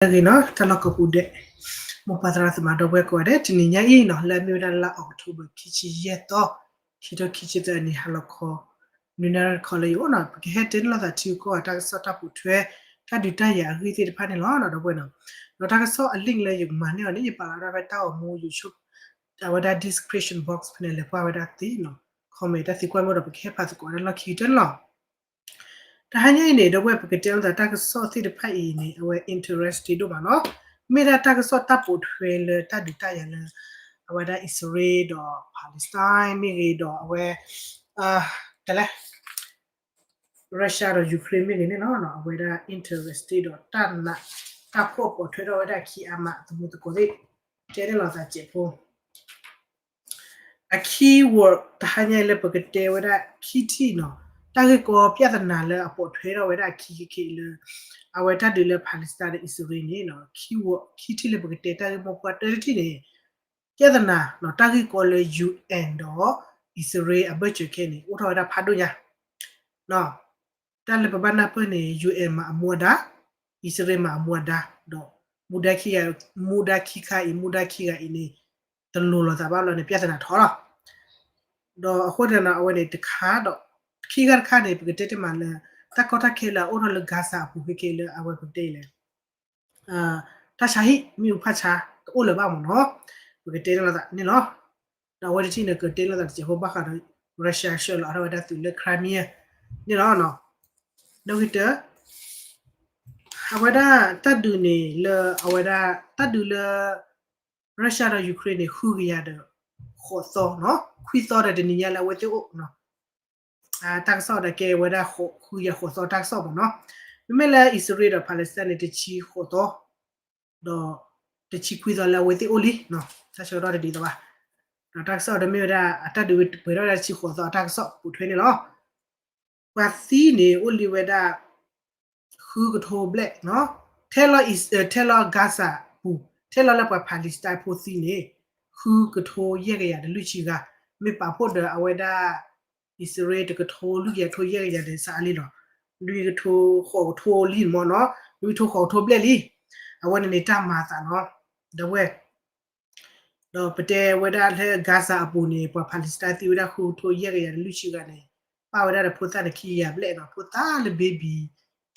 ဂ့ၤနီၤ တၢ်လီၢ်ကိးပူၤဒဲး မိၢ်ပၢ်သရၣ်သမါဒီပုၢ်ဝဲၢ်ကိးဂၤဒဲး တနံၤညါအံၤနီၤ လၢအမ့ၢ်ဝဲဒၣ်လါအီးကထိဘၢၣ် ခံဆံယဲၢ်သီ ခံထိခံဆံသၢအနံၤ ဟါလီၤခီ နွံနၣ်ရံၣ်ခီလၢယအိၣ်နီၤ ပကဟဲတဲန့ၢ်လိာ်သးထံဂုၤကီၢ်ဂၤ တၢ်ကစီၣ်တၢ်ပိာ်ထွဲ တၢ်ဒုးတၢ်ယၤအဂ့ၢ်သ့ၣ်တဖၣ်န့ၣ်လီၤ ဒီပုၢ်ဝဲၢ်နီၤ. ဒီးတၢ်ကစီၣ်အ link လၢယကမၤန့ၢ်အီၤန့ၣ် ယပာ်လီၤဒၣ်ဖဲတၢ်အိၣ်မူ YouTube အဝဲဒၣ် description box ဖဲန့ၣ် လဲၤကွၢ်ဝဲဒၣ်သ့နီၤ comment တၢ်သံကွၢ်မ့ၢ်ဒီး ပကဟဲဖးသကိးတၢ်လီၢ်ခံကတၢၢ်န့ၣ်လီၤ. တဟါညါအံၤန့ၣ် ဒီပုၢ်ဝဲၢ် ပကတဲလိာ်သးတၢ်ကစီၣ်သ့ၣ်တဖၣ်အံၤန့ၣ် အဝဲ interesting ဒိၣ်မးနီၤ. မ့ၢ်ဒၣ်တၢ်ကစီၣ်တၢ်ပိာ်ထွဲလၢတၢ်ဒုးတၢ်ယၤလၢ အဝဲဒၣ် အံၣ်စရ့လးဒီး Palestine မ့ၢ်ဂ့ၤဒီးအဝဲ တလဲ Russia ဒီး Ukraine မ့ၢ်ဂ့ၤန့ၣ်လီၤ. အဝဲဒၣ် interesting ဒီးတၢ်နာ် တၢ်ဖီၣ်ပိာ်ထွဲထီၣ်ဝဲဒၣ်အခံအါမး သမူသကိးသ့ၣ် တဲန့ၢ်လိာ်သးစဲးဖိ အ keyword တဟါညါအံၤလၢပကတဲဝဲဒၣ်ခံထံၣ်နီၤ တၢ်ဂ့ၢ်ကီ ပြဿနာ လၢအပိာ်ထွဲထီၣ်ဝဲဒၣ်အခံခဲခဲအံၤလၢ အဝဲတၢ်ဒုးလၢ Palestine ဒီး အံၣ်စရ့လးန့ၣ် keyword ခံထံၣ်လၢပကတဲတၢ်ဂ့ၢ်မိၢ်ပှၢ် တၢတထံၣ်န့ၣ် ပြဿနာ တၢ်ဂ့ၢ်ကီလၢ UN ဒီး အံၣ်စရ့လးအဘၢၣ်စၢၤခဲန့ၣ် အိၣ်ထီၣ်ဝဲဒၣ်ဖးဒိၣ်ညါ တၢ်လၢပဘၣ်နၢ်ပၢၢ်န့ၣ် UN မၤအမူအဒါ, အံၣ်စရ့လးမၤအမူအဒါ, ဒီး မူဒါခံခါအံၤ မူဒါခံခါအံၤန့ၣ် တလိၤလိာ်သးဘၣ်ဘျီန့ၣ် ပြဿနာ ထီၣ်လီၤ. ဒီးအဃိန့ၣ်ဒီး အဝဲန့ၣ်တခါဒီး ခံခါတခါန့ၣ် ပကတဲတမံၤလၢ တၢ်ကီတၢ်ခဲလၢအအိၣ်ထီၣ်လၢ Gaza အပူၤခဲခဲလၢအဝဲပကတဲလဲၣ် တၢ်ဆါဟံၣ် မ့ၣ်အူဖးဆါ တအိၣ်လၢၤဘၣ်မ့ၢ်နီၤ, ပကတဲန့ၢ်လိာ်သးန့ၣ်လီၤ. ဒီးအဝဲတထံၣ်န့ၣ် ကတဲန့ၢ်လိာ်သးတစဲးဖိဘၣ်ဃးဒီး Russia ဆှၢလီၤအါထီၣ်ဝဲဒၣ်သုးလၢ Crimea န့ၣ်လီၤ. နီၣ်ဂံၢ်တၢ အဝဲဒၣ်တၢ်ဒုးန့ၣ်လၢ အဝဲဒၣ်တၢ်ဒုးလၢ Russia ဒီး Ukraine န့ၣ် ဃုကယၤဒီး ဃိးသီနီၤ, ခွံသီဒီးတနံၤညါလၢအဝဲသ့ၣ်အိၣ် တၢ်ကစီၣ်ဒီးကဲဝဲဒၣ်ဃုကယၤဃိးသီတၢ်ကစီၣ်မ့ၢ်နီၤ. မ့မ့ၢ်လၢအံၣ်စရ့လးဒီး Palestine န့ၣ် တဆံဃိးသီ ဒီး တဆံခွံသီလၢအဝဲသ့ၣ်အိၣ်လံ, တၢ်ဆၢကတီၢ်တဒ်သိးဘၣ်. ဒီးတၢ်ကစီၣ်ဒီးမ့ၢ်ဝဲဒၣ် အတၢ်ဒုးပှဲၤထီၣ်ဝဲဒၣ်တဆံဃိးသီအတၢ်ကစီၣ်ပိာ်ထွဲန့ၣ်လီၤ. ပှၤသံန့ၣ် အိၣ်လံဝဲဒၣ် ဃုကထိဘျဲၣ်နီၤ, ထဲလီၤ ထဲလီၤ Gaza ပူၤ ထဲလီၤလၢပှၤ Palestine ဖိသံန့ၣ် ဃုကထိယဲၢ်ကယၤဒီးလွံၢ်ဆံဂၤ, မ့ၢ်ပာ်ဖှိၣ်ဒီးအဝဲဒၣ် အံၣ်စရ့လးတကထိလွံၢ်ကယၤထိယဲၢ်ကယၤဒီးစးလံလီၤ, လွံၢ်ကထိဃိးကထိလံမ့ၢ်နီၤ, လွံၢ်ကထိဃိးကထိဘျဲၣ်လံ, အဝဲန့ၣ်န့ၣ်တၢ်မၤအသးနီၤ, ဒီပုၢ်ဝဲၢ် ဒီးပတဲဝဲဒၣ်လၢ Gaza အပူၤန့ၣ် ပှၤ Palestine သံဝဲဒၣ်ဃုကထိယဲၢ်ကယၤဒီးလွံၢ်ဆံဂၤန့ၣ် ပာ်ဝဲဒၣ်ဒီးဖိသၣ်န့ၣ်ခံကယၤဘျဲၣ်နီၤ, ဖိသၣ်လၢ baby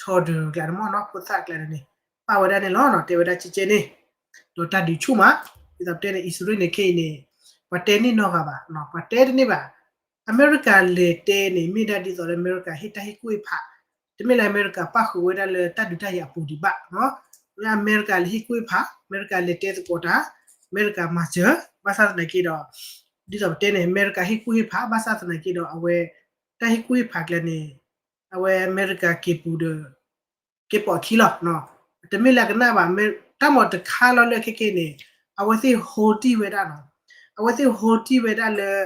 toddler ကျါန့ၣ်မ့ၢ်နီၤ, ဖိသၣ်ကျါန့ၣ် ပာ်ဝဲဒၣ်န့ၣ်လီၤနီၤ, တဲဝဲဒၣ်ကဲကဲန့ၣ်, ဒီးတၢ်ဒုးဆူၣ်မး, ဒ်သိးပတဲန့ၣ် အံၣ်စရ့လးန့ၣ်ခဲအံၤန့ၣ် ပှၤတဲန့ၢ်နီတဂၤဘၣ်, ပှၤတဲတန့ၢ်ဘၣ်, အမဲရကၤလဲၤတဲန့ၣ် မ့ၢ်ဒၣ်ဒ်သိးလၢအမဲရကၤဟ့ၣ်တၢ်ဟ့ၣ်ကူၣ်ဟ့ၣ်ဖး, တမ့ၢ်လၢအမဲရကၤပၣ်ဃုာ်ဝဲဒၣ်လၢတၢ်ဒုးတၢ်ယၤအပူၤဒံးဘၣ်, လၢအမဲရကၤလဲၤဟ့ၣ်ကူၣ်ဟ့ၣ်ဖး, အမဲရကၤလဲၤတဲသကိးတၢ်, အမဲရကၤမၤစၢၤ, ဘၣ်ဆၣ်သနာ်က့ဒီး ဒ်သိးပတဲန့ၣ် အမဲရကၤဟ့ၣ်ကူၣ်ဟ့ၣ်ဖး ဘၣ်ဆၣ်သနာ်က့ဒီး အဝဲ တၢ်ဟ့ၣ်ကူၣ်ဟ့ၣ်ဖးကျါန့ၣ် အဝဲအမဲရကၤက့ၤပူၤဒီး က့ၤပိာ်အခံလီၤ, တမ့ၢ်လၢအကနၣ်ဘၣ်, တၢ်မၤတခါလီၤလၢခဲကဲန့ၣ် အဝဲသ့ၣ် hold တံၢ်ဝဲဒၣ်နီၤ, အဝဲသ့ၣ် hold တံၢ်ဝဲဒၣ်လၢ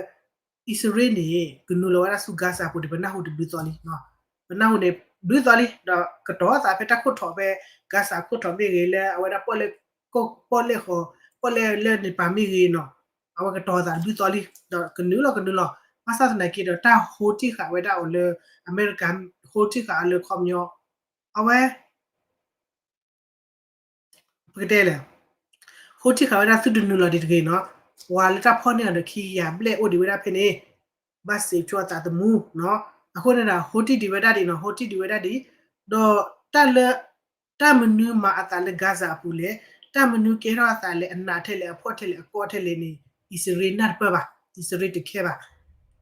အံၣ်စရ့လးန့ၣ် ကနုာ်လီၤဝဲဒၣ်ဆူ Gaza ပူၤန့ၣ် ပနၢ်ဟူတဘျုးသီလံ, ပနၢ်ဟူန့ၣ် ဘျုးသီလံ, ဒီးကတီၤသးဖဲတၢ်ခိၣ်ထိးဖဲ Gaza ခိၣ်ထိးမ့ၢ်ဂ့ၤ လၢအဝဲဒၣ်ပီၣ်လဲၣ်ဃီ ပီၣ်လဲၣ်လၢန့ၣ်ပၤမ့ၢ်ဂ့ၤနီၤ, အဝဲကတီၤသးတဘျုးသီလံ, ဒီးကနုာ်လီၤကနုာ်လီၤ, ဘၣ်ဆၣ်သနာ်က့ဒီး တၢ် hold တံၢ်ဃာ်ဝဲဒၣ်အီၤလၢ အမဲရကၤ hold တံၢ်ဃာ်အီၤလၢခီပညီ အဝဲ ပကတဲလဲၣ်, hold တံၢ်ဃာ်ဝဲဒၣ်သုတနုာ်လီၤဒံးတဂ့ၤနီၤ, ပှၤလၢတၢ်ဖီၣ်န့ၢ်အီၤဒီးခံကယၤဘျဲၣ်အိၣ်ဒံးဝဲဒၣ်ဖဲန့ၣ်, ဘၣ်စံးဆၢအသးသမူ, အဃိန့ၣ်ဒီး hold တံၢ်ဒံးဝဲဒၣ်ဒံးနီၤ, hold တံၢ်ဒံးဝဲဒၣ်ဒံး, ဒီးတၢ်လၢ တၢ်မနုၤမၤအသးလၢ Gaza အပူၤလဲၣ်, တၢ်မနုၤကဲထီၣ်အသးလဲၣ်, အနးထဲလဲၣ်, အဖှီၣ်ထဲလဲၣ်, အကီထဲလဲၣ်န့ၣ် အံၣ်စရ့လးနၢ်တပၢၢ်ဘၣ်, အံၣ်စရ့လးတခဲဘၣ်,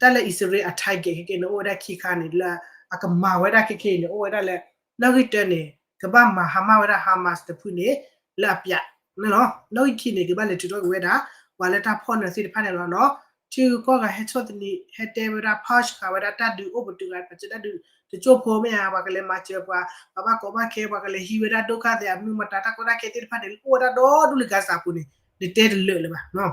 တၢ်လၢအံၣ်စရ့လးအ target ခဲကဲန့ၣ် အိၣ်ဝဲဒၣ်ခံခါန့ၣ် လၢအကမၤဝဲဒၣ်ခဲကဲအံၤန့ၣ် အိၣ်ဝဲဒၣ်လၢ နီၣ်ဂံၢ်တၢန့ၣ် ကဘၣ်မၤဟါမၢ်ဝဲဒၣ် Hamas တဖုန့ၣ် လၢအပျးန့ၣ်လီၤ, နီၣ်ဂံၢ်ခံန့ၣ် ကဘၣ်လဲၤထုးထီၣ်က့ၤဝဲဒၣ် ပှၤလၢတၢ်ဖီၣ်န့ၢ်သ့ၣ်တဖၣ်န့ၣ်လီၤနီၤ, ထံဂုၤကီၢ်ဂၤဟဲဆီၣ်သနံး ဟဲတဲဝဲဒၣ် push ဃာ်ဝဲဒၣ်တၢ်ဒုးအိၣ်ပတုာ်ဂၤ ပာ်စၢၤတၢ်ဒုးတကၠိၢ်ဖိမ့ၢ်ဧါ, ပှၤကလဲၤမၤစၢၤပှၤ ပှၤဘၣ်ကီဘၣ်ခဲ ပှၤကလဲၤဟံးဝဲဒၣ်ဒိၣ်ခါသဲး အမနုၤမတၤတၢ်ကီတၢ်ခဲသ့ၣ်တဖၣ်န့ၣ် အိၣ်ဝဲဒၣ်ဒီဒူၣ်လၢ Gaza ပူၤန့ၣ် နတဲတလၢာ်လၢၤဘၣ်,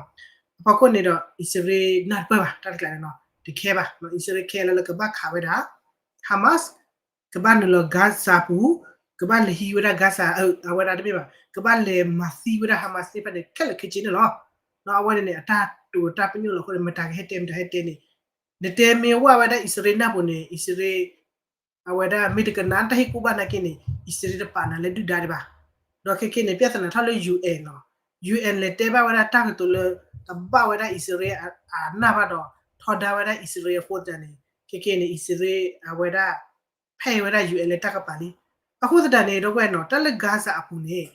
အဖီခိၣ်န့ၣ်ဒီး အံၣ်စရ့လးနၢ်တပၢၢ်ဘၣ် တၢ်တကျးန့ၣ်နီၤ, တခဲဘၣ်, အံၣ်စရ့လးခဲလၢာ်လၢကဘၣ်ခးဝဲဒၣ် Hamas ကဘၣ်နုာ်လီၤ Gaza ပူၤ, ကဘၣ်လဲၤဟံးဝဲဒၣ် Gaza အဝဲဒၣ်တမ့ၢ်ဘၣ်, ကဘၣ်လဲၤမၤသံဝဲဒၣ် Hamas သ့ၣ်တဖၣ်န့ၣ် ခဲလၢာ်ခဲဆ့န့ၣ်လီၤ. အဝဲန့ၣ်န့ၣ် အတၢ်တိာ်တၢ်ပညိၣ်လီၤအဃိန့ၣ် မတၤကဟဲတဲမတၤဟဲတဲန့ၣ်, နတဲမ့ၢ်ဝဲဝဲဒၣ်အံၣ်စရ့လးနၢ်ပူၤန့ၣ် အံၣ်စရ့လး အဝဲဒၣ်မ့ၢ်တကနၣ်တၢ်ဟ့ၣ်ကူၣ်ဘၣ်နာ်က့န့ၣ် အံၣ်စရ့လးတပာ်နၤလၢဒုၣ်ဒါဒံးဘၣ်, ဒီးခဲကနံၣ်န့ၣ် ပျၢ်သနာ်ထီၣ်လၢ ယူၣ်အဲၣ် နီၤ, ယူၣ်အဲၣ် လဲၤတဲဘၣ်ဝဲဒၣ်တၢ်ကတိၤလၢ တဘၣ်ဝဲဒၣ်အံၣ်စရ့လးအနၢ်ဘၣ်ဒီး ထီဒါဝဲဒၣ်အံၣ်စရ့လးအဃိသတးန့ၣ် ခဲကနံၣ်န့ၣ် အံၣ်စရ့လးအဝဲဒၣ် ဖဲအံၤဝဲဒၣ် ယူၣ်အဲၣ် လၢတၢ်ကပၤလံ. အဃိသတးန့ၣ် ဒီပုၢ်ဝဲၢ်နီၤ တၢ်လၢ Gaza အပူၤန့ၣ်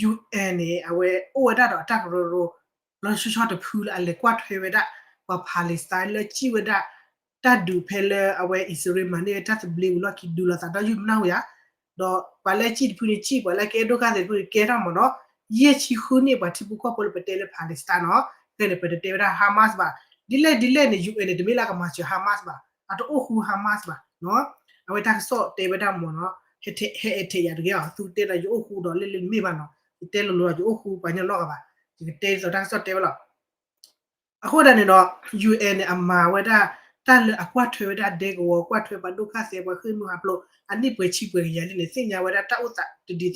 ယူၣ်အဲၣ် န့ၣ် အဝဲအိၣ်ဝဲဒၣ်ဒီးအတၢ်ကရၢကရိ လီၤဆီဆီတဖုလၢအလဲၤကွၢ်ထွဲဝဲဒၣ် ပှၤ Palestine လၢစံၣ်ဝဲဒၣ် တၢ်ဒုးဖဲလၢအဝဲအံၣ်စရ့လးမၤန့ၢ်ဝဲတၢ်သဘျ့ဝံၤလီၢ်ခံ ဒုးလိာ်သးဒီးယုၢ်မနၢ်ဝဲဧါ, ဒီးပှၤလၢအစံၣ်တဖုန့ၣ်စံၣ် ပှၤလၢကဲဒိၣ်ကါသဲးတဖုန့ၣ်ကဲထီၣ်မ့ၢ်နီၤ, ယဲၢ်ဆံဃုနံၣ်ပှၤထံဖိကီၢ်ဖိလၢပတဲလၢ Palestine နီၤ, ဖဲန့ၣ် ပတတဲဝဲဒၣ် Hamas ဘၣ်, ဒ်လဲၣ်ဒ်လဲၣ်န့ၣ် ယူၣ်အဲၣ် န့ၣ် တမ့ၢ်လၢအကမၤစၢၤ Hamas ဘၣ်, အတအိၣ်ဃူ Hamas ဘၣ်နီၤ, အဝဲတၢ်ကစီၣ်တဲဝဲဒၣ်မ့ၢ်နီၤ, ဟဲအဲၣ်ထဲးယၤတဂ့ၤအီၤ သုတဲဒီးယအိၣ်ဃူဒီးလၢလၢတမ့ၢ်ဘၣ်နီၤ, ယတဲလိၤလိၤဒီးယအိၣ်ဃူပှၤကညီနီတဂၤဘၣ်, ယကတဲဒ်သိးတၢ်ကစီၣ်တဲဝဲလီၤ. အဃိဒၣ်န့ၣ်ဒီး ယူၣ်အဲၣ် န့ၣ် အမၤဝဲဒၣ် တၢ်လၢအကွၢ်ထွဲဝဲဒၣ်ဒဲကဝီၤ ကွၢ်ထွဲပှၤဒိၣ်ကါသဲး ပှၤဃ့ၢ်မှံဟးဖျိး အနံၣ်ပှဲၤဆံပှဲၤကယၤလံန့ၣ် သ့ၣ်ညါဝဲဒၣ်တၢ်အိၣ်သးတဒ်သိး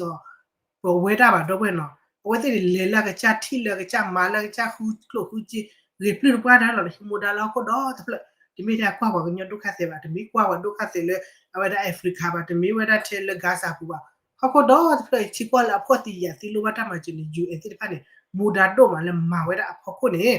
ပဝဲဒၣ်ဘၣ် ဒီပုၢ်ဝဲၢ်နီၤ, အဝဲသ့ၣ်န့ၣ် လဲၤလၢအကစၢ်ထံၣ်လၢအကစၢ်မၤလၢအကစၢ်ဃုကျိၣ်ဃုစ့ ဂ့ၤပျုၢ်တပှၢ်တၢ်လီၤ ဟံးမူဒါလၢဟီၣ်ခိၣ်ဒီတဖျၢၣ်, တမ့ၢ်ထဲအကွၢ်ပှၤကညီဒိၣ်ကါသဲးဘၣ်, တမ့ၢ်ကွၢ်ပှၤဒိၣ်ကါသဲးလၢ အဝဲဒၣ် Africa ဘၣ်, တမ့ၢ်ဝဲဒၣ်ထဲလၢ Gaza ပူၤဘၣ်, ဟီၣ်ခိၣ်ဒီတဖျၢၣ် ထံကီၢ်လၢအဖှီၣ်သံယာ်သံလိၣ်ဘၣ်တၢ်မၤစၢၤန့ၣ် ယူၣ်အဲၣ် သ့ၣ်တဖၣ်န့ၣ် မူဒါဒိၣ်မးလၢမၤဝဲဒၣ်အဖီခိၣ်န့ၣ်,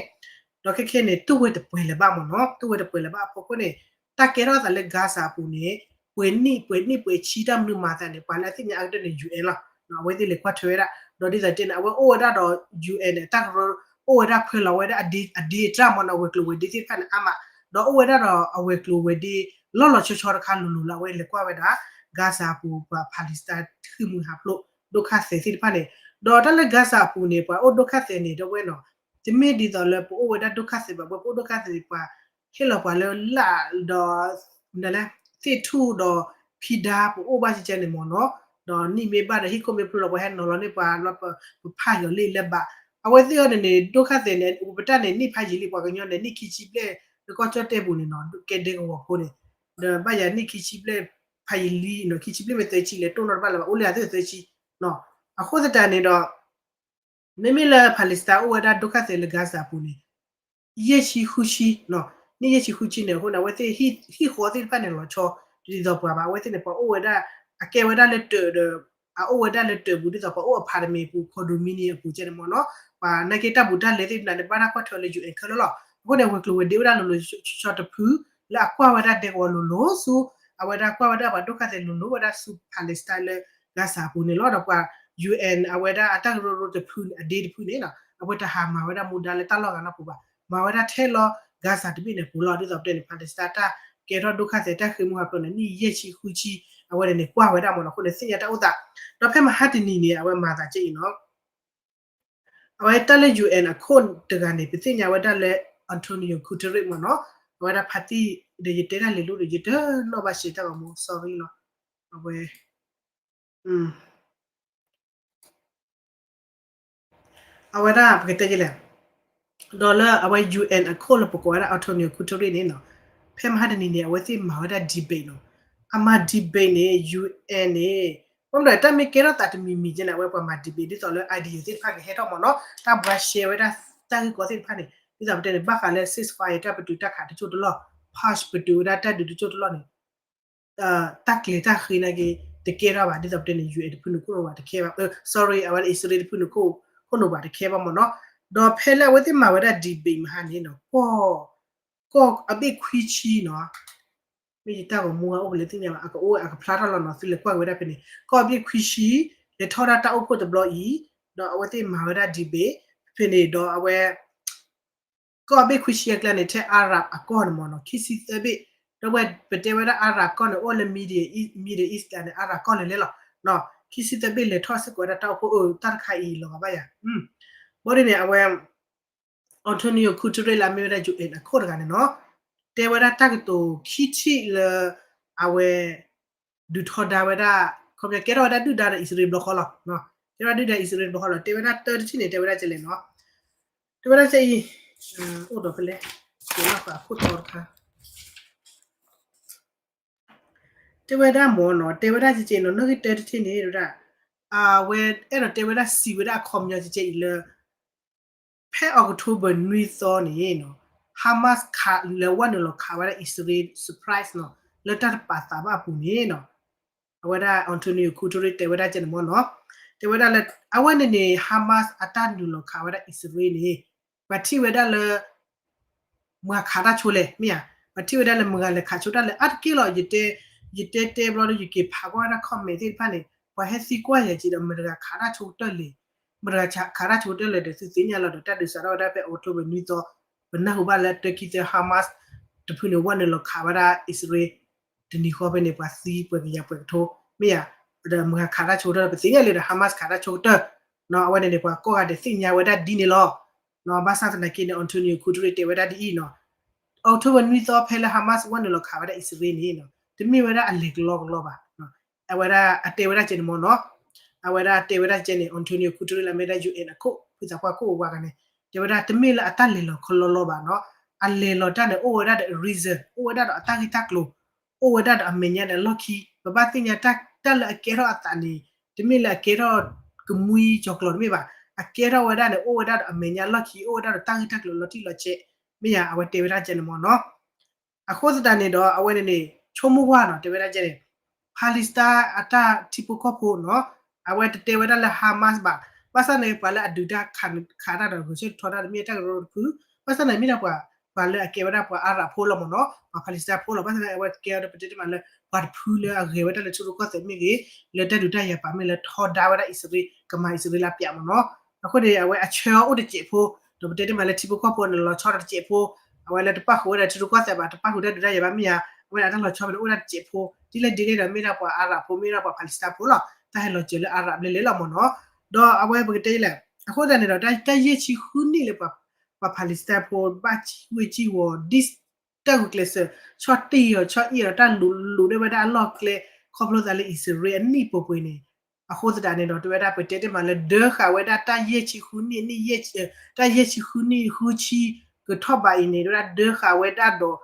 ဒီးခဲခဲန့ၣ် တူၢ်ဝဲတပှဲၤလၢၤဘၣ်မ့ၢ်နီၤ, တူၢ်ဝဲတပှဲၤလၢၤဘၣ်အဖီခိၣ်န့ၣ် တၢ်ကဲထီၣ်သးလၢ Gaza အပူၤန့ၣ် ပှဲၤနံၣ် ပှဲၤနံၣ်ပှဲၤဆံတၢ်မနုၤမၤသးန့ၣ် ပှၤလၢအသ့ၣ်ညါအါကတၢၢ်န့ၣ် ယူၣ်အဲၣ် လီၤ, အဝဲသ့ၣ်လဲၤကွၢ်ထွဲဝဲဒၣ်, ဒီးဒ်သိးတဲန့ၣ် အဝဲအိၣ်ဝဲဒၣ်ဒီး ယူၣ်အဲၣ် န့ၣ် တၢ်ကရၢ အိၣ်ဝဲဒၣ်ဖၢလီၤဝဲဒၣ်အဒ့ အဒ့တြၢ်မ့ၢ်နီၤ, အဝဲၤကျိၤဝဲၤဒ့သ့ၣ်တဖၣ်န့ၣ်အါမး, ဒီးအိၣ်ဝဲဒၣ်ဒီးအဝဲၤကျိၤဝဲၤဒ့ လီၢ်လီၤဆီဆီတခါလိၤလိၤလၢအဝဲလဲၤကွၢ်ဝဲဒၣ် Gaza အပူၤ ပှၤ Palestine ဃ့ၢ်မှံဟးဖျိး ဒိၣ်ကါသဲးသ့ၣ်တဖၣ်န့ၣ်, ဒီးတၢ်လၢ Gaza အပူၤန့ၣ် ပှၤအိၣ်ဒိၣ်ကါသဲးန့ၣ် ဒီပုၢ်ဝဲၢ်နီၤ, တမ့ၢ်ဒ်သိးလၢပအိၣ်ဝဲဒၣ်ဒိၣ်ကါသဲးဘၣ်, ပှၤအိၣ်ဒိၣ်ကါသဲးန့ၣ် ပှၤဟ့ၣ်လီၤပှၤလၢလၢ်ဒီး သ့ၣ်ထူၣ်ဒီးဖံဒါ ပအိၣ်ဘၣ်ကဲကဲန့ၣ်မ့ၢ်နီၤ, ဒီးနံၣ်မ့ၢ်ဘၣ်ဒီးဟံၣ်ခိၣ်မ့ၢ်ဖျိလီၤ ပှၤဟဲနီၤလီၤန့ၢ်ပှၤလီၤ, ပဖးက့ၤအီၤလၢလၢဘၣ်, အဝဲသ့ၣ်အီၤန့ၣ်န့ၣ် ဒိၣ်ကါသဲးန့ၣ် ပတၢ်န့ၣ် နံၣ်ဖးယံာ်လံ ပှၤကညီန့ၣ် နံၣ်ခံဆံဘျဲၣ် လၢကီၢ်ကၠီၣ်တဲၣ်ပူၤန့ၣ်နီၤ ကဲဒဲကဝီၤဖိန့ၣ်, ဒီးဘၣ်ယၤနံၣ်ခံဆံဘျဲၣ် ဖးယံာ်လံနီၤ, ခံဆံဘျဲၣ်မ့ၢ်သၢဆံလဲၤတိၢ်နီတဘၣ်လၢၤဘၣ် အိၣ်လၢအသ့ၣ်သၢဆံ, အဃိသတးန့ၣ်ဒီး မ့မ့ၢ်လၢ Palestine အိၣ်ဝဲဒၣ်ဒိၣ်ကါသဲးလၢ Gaza အပူၤန့ၣ် ယဲၢ်ဆံဃုဆံ, နံၣ်ယဲၢ်ဆံဃုဆံန့ၣ် အဃိန့ၣ် အဝဲသ့ၣ်ဟံၣ်ဃီသ့ၣ်တဖၣ်န့ၣ် လီၤဆီ တဒ်သိးပှၤဘၣ်, အဝဲသ့ၣ်န့ၣ် ပှၤအိၣ်ဝဲဒၣ် အကဲဝဲဒၣ်လၢတၢးဒီး အအိၣ်ဝဲဒၣ်လၢတၢးပူၤ ဒ်သိးပှၤအိၣ် apartment အပူၤ condominium အပူၤကဲန့ၣ်မ့ၢ်နီၤ, ပှၤနာ်က့တၢ်ဘူးတၢ်လဲသ့ၣ်တဖၣ်န့ၣ် ဘၣ်တၢ်ကွၢ်ထွဲလၢ ယူၣ်အဲၣ် ခဲလၢာ်လီၤ, အဃိန့ၣ် အဝဲၤကျိၤဝဲၤဒ့ဝဲဒၣ်လိၤလိၤဆီဆီတဖု လၢအကွၢ်ဝဲဒၣ်ဒဲကဝီၤလိၤလိၤဆူ အဝဲဒၣ်ကွၢ်ဝဲဒၣ်ပှၤဒိၣ်ကါသဲးလိၤလိၤဝဲဒၣ်ဆူ Palestine လၢ Gaza အပူၤန့ၣ်လီၤ, ဒီးပှၤ ယူၣ်အဲၣ် အဝဲဒၣ်အတၢ်ကရၢကရိတဖုန့ၣ် အဒ့တဖုန့ၣ် အဝဲတဟးမၤဝဲဒၣ်မူဒါလၢတၢ်လီၢ်ဂၤနီတပူၤဘၣ်, မၤဝဲဒၣ်ထဲလီၤ Gaza တဘ့ၣ်န့ၣ်ပူၤလီၤ, ဒ်သိးပတဲန့ၣ် Palestine တၢ်ကဲထီၣ်ဒိၣ်ကါသဲးတၢ်ဃ့ၢ်မှံဟးဖျိးန့ၣ် နံၣ်ယဲၢ်ဆံဃုဆံ အဝဲန့ၣ်န့ၣ် ကွၢ်ဝဲဒၣ်မ့ၢ်နီၤ, အဃိန့ၣ်သ့ၣ်ညါတၢ်အိၣ်သး, ဒီးဖဲမဟါတနံၤန့ၣ် အဝဲမၤသးကဲအံၤနီၤ အဝဲတၢ်လၢ ယူၣ်အဲၣ် အခိၣ်တဂၤန့ၣ် ပသ့ၣ်ညါဝဲဒၣ်လၢ Antonio Guterres မ့ၢ်နီၤ, အဝဲဒၣ်ဖါတံၢ်ဒီး ယတဲတၢ်လဲၤလိၤဒီး ယတနီၣ်ဘၣ်ရှဲတၢ်ဂီၤမူ sorry လီၤ, အဝဲ အဝဲဒၣ်ပကတဲယလဲၣ်, ဒီးလၢအဝဲ ယူၣ်အဲၣ် အခိၣ်လၢပကိးဝဲဒၣ် Antonio Guterres န့ၣ်နီၤ, ဖဲမဟါတနံၤန့ၣ် အဝဲသ့ၣ်မၤဝဲဒၣ် debate နီၤ, အမၤ debate န့ၣ် ယူၣ်အဲၣ် န့ၣ် ဘၣ်မနုၤတၢ်မ့ၢ်ကဲထီၣ်သးတမံၤမံၤကဲန့ၣ် အဝဲပှၤမၤ debate ဒ်သိးလၢ idea သ့ၣ်တဖၣ်ကဟဲထီၣ်မ့ၢ်နီၤ, တၢ်ဘှါရှဲဝဲဒၣ်တၢ်ဂ့ၢ်ကီသ့ၣ်တဖၣ်န့ၣ် ဒ်သိးပတဲန့ၣ် ဘၣ်ဃးလၢ ceasefire တၢ်ပတုာ်တၢ်ခးတစိၢ်တလီၢ်, pause ပတုာ်ဝဲဒၣ်တၢ်ဒုးတစိၢ်တလီၢ်န့ၣ် တၢ်ကျဲၤတၢ်ဃ့နာ်က့ တကဲထီၣ်ဘၣ် ဒ်သိးပတဲန့ၣ် ယူၣ်အဲၣ် တဖုန့ၣ်ခိၣ်နူာ်ဘၣ်တခဲဘၣ်, sorry အဝဲဒၣ်အံၣ်စရ့လးတဖုန့ၣ်ခိၣ်နူာ်ဘၣ်တခဲဘၣ်မ့ၢ်နီၤ, ဒီးဖဲလၢအဝဲသ့ၣ်မၤဝဲဒၣ် debate မဟါန့ၣ်နီၤ, ကီၢ် ကီၢ်အဘ့ၣ်ခွံဆံနီၤ, မ့ၢ်ယတၢ်ဂီၤမူအအိၣ်ကလဲၤသ့ၣ်ညါဘၣ် အကအိၣ်အကဖျါထီၣ်လီၤနီၤ, သုလဲၤကွၢ်က့ၤဝဲဒၣ်ဖဲန့ၣ် ကီၢ်အဘ့ၣ်ခွံဆံ လဲၤထီၣ်ဝဲဒၣ်တၢ်အိၣ်ဖှိၣ်တဘျီအံၤ, ဒီးအဝဲသ့ၣ်မၤဝဲဒၣ် debate ဖဲန့ၣ်ဒီးအဝဲ ကီၢ်အဘ့ၣ်ခွံဆံအကျါန့ၣ် ထဲ Arab အကီၢ်န့ၣ်မ့ၢ်နီၤ, ခံဆံသၢဘ့ၣ်, ဒီးဝဲပတဲဝဲဒၣ် Arab ကီၢ်န့ၣ် အိၣ်လၢ Middle East, Middle East ကျါန့ၣ် Arab ကီၢ်လဲၤလဲၣ်လီၤ, ခံဆံသၢဘ့ၣ်လဲၤထီၣ်စ့ၢ်ကီးဝဲဒၣ်တၢ်အိၣ်ဖှိၣ် အၢ တၢ်တခါအံၤလီၤဂာ်ဘၣ်ယၤ, ဘၣ်ဒ်န့ၣ် အဝဲ Antonio Guterres လၢအမ့ၢ်ဝဲဒၣ် ယူၣ်အဲၣ် အခိၣ်တဂၤန့ၣ်နီၤ, တဲဝဲဒၣ်တၢ်ကတိၤခံထံၣ်လၢ အဝဲ ဒုးထီဒါဝဲဒၣ် ခီပညီကဲထီၣ်ဝဲဒၣ်ဒုၣ်ဒါဒီးအံၣ်စရ့လးဘျီဃီလီၤ, ကဲထီၣ်ဒုၣ်ဒါအံၣ်စရ့လးဘျီဃီလီၤ, တဲဝဲဒၣ်တၢ်တထံၣ်န့ၣ် တဲဝဲဒၣ်ကလဲၣ်နီၤ, တဲဝဲဒၣ်ကဲအံၤ အိၣ်ဒီးဖဲလဲၣ်, ကဲလီၤဃာ်အခိၣ်တီတခါ တဲဝဲဒၣ်မ့ၢ်နီၤ, တဲဝဲဒၣ်ကဲကဲနီၤ, နီၣ်ဂံၢ်တၢတထံၣ်န့ၣ် တဲဝဲဒၣ် အဝဲအဲၣ်ဒိးတဲဝဲဒၣ်စံးဝဲဒၣ်အခီပညီကဲကဲအံၤလၢ ဖဲ October နွံသီန့ၣ်နီၤ, Hamas ခးလဲၤဝဲနုာ်လီၤခးဝဲဒၣ်အံၣ်စရ့လး surprise နီၤ, လၢတၢ်တပာ်သးဘၣ်အပူၤန့ၣ်နီၤ, အဝဲဒၣ် Antonio Guterres တဲဝဲဒၣ်ကဲန့ၣ်မ့ၢ်နီၤ, တဲ တဲဝဲဒၣ်လၢ အဝဲန့ၣ်န့ၣ် Hamas အတၢ်နုာ်လီၤခးဝဲဒၣ်အံၣ်စရ့လးန့ၣ် ပှၤထံၣ်ဝဲဒၣ်လၢ မတၤခးတၢ်ဆိလဲၣ် မ့ၢ်ဧါ, ပှၤထံၣ်ဝဲဒၣ်လၢမတၤလဲၤခးဆိတၢ်လဲၣ် အါတက့ၢ်လီၤ. ယတဲတဲဘျီဒီး ယက့ၤဖးကွၢ်ဝဲဒၣ် comment သ့ၣ်တဖၣ်န့ၣ် ပှၤဟဲသံကွၢ်ယၤက့ၤဒီး မတၤတဂၤခးတၢ်ဆိကတၢၢ်လဲၣ်, မတၤတဂၤခးတၢ်ဆိကတၢၢ်လဲၣ်ဒီး သုသ့ၣ်ညါလီၤဒီး တၢ်ဒုးစးထီၣ်ဝဲဒၣ်ဖဲ October နွံသီ, ပနၢ်ဟူဘၣ်လၢ တၢ်ခံသၢ Hamas တဖုန့ၣ် ဝဲနုာ်လီၤခးဝဲဒၣ်အံၣ်စရ့လး တနံၤဃီဖဲန့ၣ် ပှၤသံပှဲၤကယၤပှဲၤကထိ မ့ၢ်ဧါ, ဒီးမတၤခးတၢ်ဆိကတၢၢ် ပသ့ၣ်ညါလံဒီး Hamas ခးတၢ်ဆိကတၢၢ်, အဝဲန့ၣ်န့ၣ် ပှၤကိးဂၤဒဲးသ့ၣ်ညါဝဲဒၣ်ဒ်န့ၣ်လီၤ. ဘၣ်ဆၣ်သနာ်က့န့ၣ် Antonio Guterres တဲဝဲဒၣ်ဒ်အံၤနီၤ, October နွံသီဖဲလၢ Hamas ဝဲနုာ်လီၤခးဝဲဒၣ်အံၣ်စရ့လးန့ၣ် တမ့ၢ်ဝဲဒၣ်အလဲၤကလီကလီဘၣ်. အဝဲဒၣ်အတဲဝဲဒၣ်ကဲန့ၣ်မ့ၢ်နီၤ, အဝဲဒၣ်တဲဝဲဒၣ်ကဲန့ၣ် Antonio Guterres လၢအမ့ၢ်ဒၣ် UN အခိၣ်ဖုသးပှၢ်ခိၣ်အဝါဂၤန့ၣ် တဲဝဲဒၣ် တမ့ၢ်လၢအတၢ်လဲၤလီၤကလီလီဘၣ်နီၤ, အလဲၤလီၤတၢ်န့ၣ် အိၣ်ဝဲဒၣ်ဒီး reason အိၣ်ဝဲဒၣ်ဒီးအတၢ်ဂ့ၢ်တၢ်ကျိၤ အိၣ်ဝဲဒၣ်ဒီးအမဲာ်ညါန့ၣ်အလီၢ်ခံ, ပဘၣ်သ့ၣ်ညါတၢ်လၢအကဲထီၣ်အသးန့ၣ် တမ့ၢ်လၢအကဲထီၣ်ကမှံကၠီၤကျီၤတမ့ၢ်ဘၣ်, အကဲထီၣ်ဝဲဒၣ်န့ၣ် အိၣ်ဝဲဒၣ်ဒီးအမဲာ်ညါလီၢ်ခံ အိၣ်ဝဲဒၣ်ဒီးတၢ်ဂ့ၢ်တၢ်ကျိၤလီၤတံၢ်လီၤဆဲး, မ့ၢ်ဧါ, အဝဲတဲဝဲဒၣ်ကဲန့ၣ်မ့ၢ်နီၤ. အဃိသတးန့ၣ်ဒီး အဝဲန့ၣ်န့ၣ် ဆိကမိၣ်ကွၢ်နီၤ တဲဝဲဒၣ်ကဲန့ၣ် Palestine အတၢ်ထံဖိကီၢ်ဖိနီၤ, အဝဲတတဲဝဲဒၣ်လၢ Hamas ဘၣ်, ဘၣ်ဆၣ်န့ၣ် ပှၤလၢအဒုးတၢ်ခးတၢ်ဒီး ဂဲၤဆၢထၢၣ်ထီတၢ်တမ့ၢ်တၢ်ကရၢတဖု, ဘၣ်ဆၣ်န့ၣ်မ့ၢ်ဒၣ်ပှၤ ပှၤလၢအကဲဝဲဒၣ်ပှၤ Arab ဖိလီၤမ့ၢ်နီၤ, ပှၤ Palestine ဖိလီၤ, ဘၣ်ဆၣ်န့ၣ် အဝဲကဲဝဲဒၣ်ပတဲတ့ၢ်မးလၢ ပှၤတဖုလၢအဂဲၤဝဲဒၣ်လၢထံရူၢ်ကီၢ်သဲးမ့ၢ်ဂ့ၤ, လၢတၢ်ဒုးတၢ်ယၤပာ်မ့ၢ်လၢထီဒါဝဲဒၣ်အံၣ်စရ့လး ကမၤအံၣ်စရ့လးပၠးမ့ၢ်နီၤ, အဃိန့ၣ် အဝဲအဆၢအိၣ်တစဲးဖိ, ဒီးပတဲတ့ၢ်မးလၢထံဖိကီၢ်ဖိန့ၣ် လီၤဆီတစဲးဖိ, အဝဲလၢတပၣ်ဃုာ်ဝဲဒၣ်ထံရူၢ်ကီၢ်သဲးဘၣ် တပၣ်ဃုာ်တၢ်ဒုးတၢ်ယၤဘၣ်မ့ၢ်ဧါ, အဝဲဒၣ်တၢ်လီၤဆီဖဲန့ၣ် အိၣ်ဝဲဒၣ်တစဲးဖိ, ဒ်လဲၣ်ဒ်လဲၣ်ဒီးမ့ၢ်ဒၣ်ပှၤ Arab ဖိ မ့ၢ်ဒၣ်ပှၤ Palestine ဖိလီၤ, တၢ်ဟဲလီၤစၢၤလၢ Arab လဲၣ်လဲၣ်လီၤမ့ၢ်နီၤ, ဒီးအဝဲပကတဲလဲၣ်, အဃိသတးန့ၣ်ဒီး တၢ်ယဲၢ်ဆံဃုနံၣ်လၢပှၤ ပှၤ Palestine ဖိ ဘၣ်စံၣ်ဝ့ၢ်စံၣ်ဝီၤ ဒ်တၢ်ဂုာ်ကျဲးစၢး ဆီၣ်တံၢ်အီၤ ဆီၣ်အံၣ်အီၤ တၢ်လူၤလူၤန့ၢ်ဝဲဒၣ်အလီၢ်ကျဲ ခီဖျိသးလၢအံၣ်စရ့လးအနံၣ်ပှဲၤပှဲၤန့ၣ်, အဃိသတးန့ၣ်ဒီး တဝဲဒၣ်ပတဲတ့ၢ်မးလၢဒၢဃာ်ဝဲဒၣ်တၢ်ယဲၢ်ဆံဃုနံၣ်, တၢ်ယဲၢ်ဆံဃုနံၣ်ဃုဆံကထီၣ်ဘးအံၤန့ၣ် တဝဲဒၣ်ဒၢဃာ်ဝဲဒၣ်ဒီး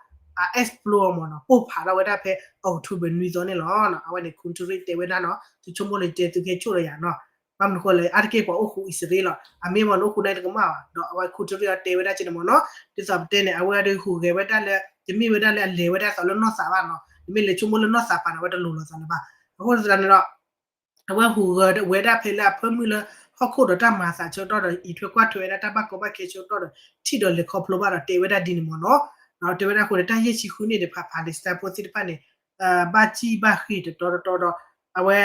အ explode မ့ၢ်နီၤ, ပိၢ်ဖးထီၣ်ဝဲဒၣ်ဖဲ October နွံသီန့ၣ်လီၤ. အဝဲန့ၣ် Guterres တဲဝဲဒၣ်နီၤ, သုဆိကမိၣ်လၢယတဲသုကဟဲဆိၣ်ဒီးယၤနီၤ, ဘၣ်မနုၤဃိလဲၣ် အါတက့ၢ်ပှၤအိၣ်ဃူအံၣ်စရ့လးလီၤ, အမ့ၢ်မ့ၢ်နအိၣ်ဃူန့ၣ်တကမၣ်ဘၣ်, ဒီးအဝဲ Guterres အီၤတဲဝဲဒၣ်ကဲန့ၣ်မ့ၢ်နီၤ, ဒ်သိးပတဲန့ၣ် အဝဲဒၣ်ဟူးဂဲၤဝဲဒၣ်လၢ တမ့ၢ်ဝဲဒၣ်လၢအလဲၤဝဲဒၣ်သိးလၢနီၢ်သးဘၣ်နီၤ, တမ့ၢ်လၢဆိကမိၣ်လၢနီၢ်သးပာ်န့ၣ် အဝဲတလိၤလိာ်သးလၢၤဘၣ်, အဃိသတးန့ၣ်ဒီး အဝဲဟူးဂဲၤဝဲဒၣ်ဖဲလၢအဖၢမုၢ်လၢဟီၣ်ခိၣ်ဒီးတၢ်မၤသးဆၢကတီၢ်ဒီး အံးထွဲကွၢ်ထွဲဝဲဒၣ်တၢ်ဘၣ်ကီဘၣ်ခဲဆၢကတီၢ်ဒီး ထံၣ်ဒီးလဲၤခီဖျိဘၣ်ဒီးတဲဝဲဒၣ်ဒ်န့ၣ်မ့ၢ်နီၤ, ဒီးတဲဝဲဒၣ်အဃိန့ၣ် တၢ်ယဲၢ်ဆံဃုနံၣ်န့ၣ် ပှၤ Palestine ဖိသ့ၣ်တဖၣ်န့ၣ် ဘၣ်စံၣ်ဘၣ်ဃ့ၢ်တတီတတီဒီး အဝဲ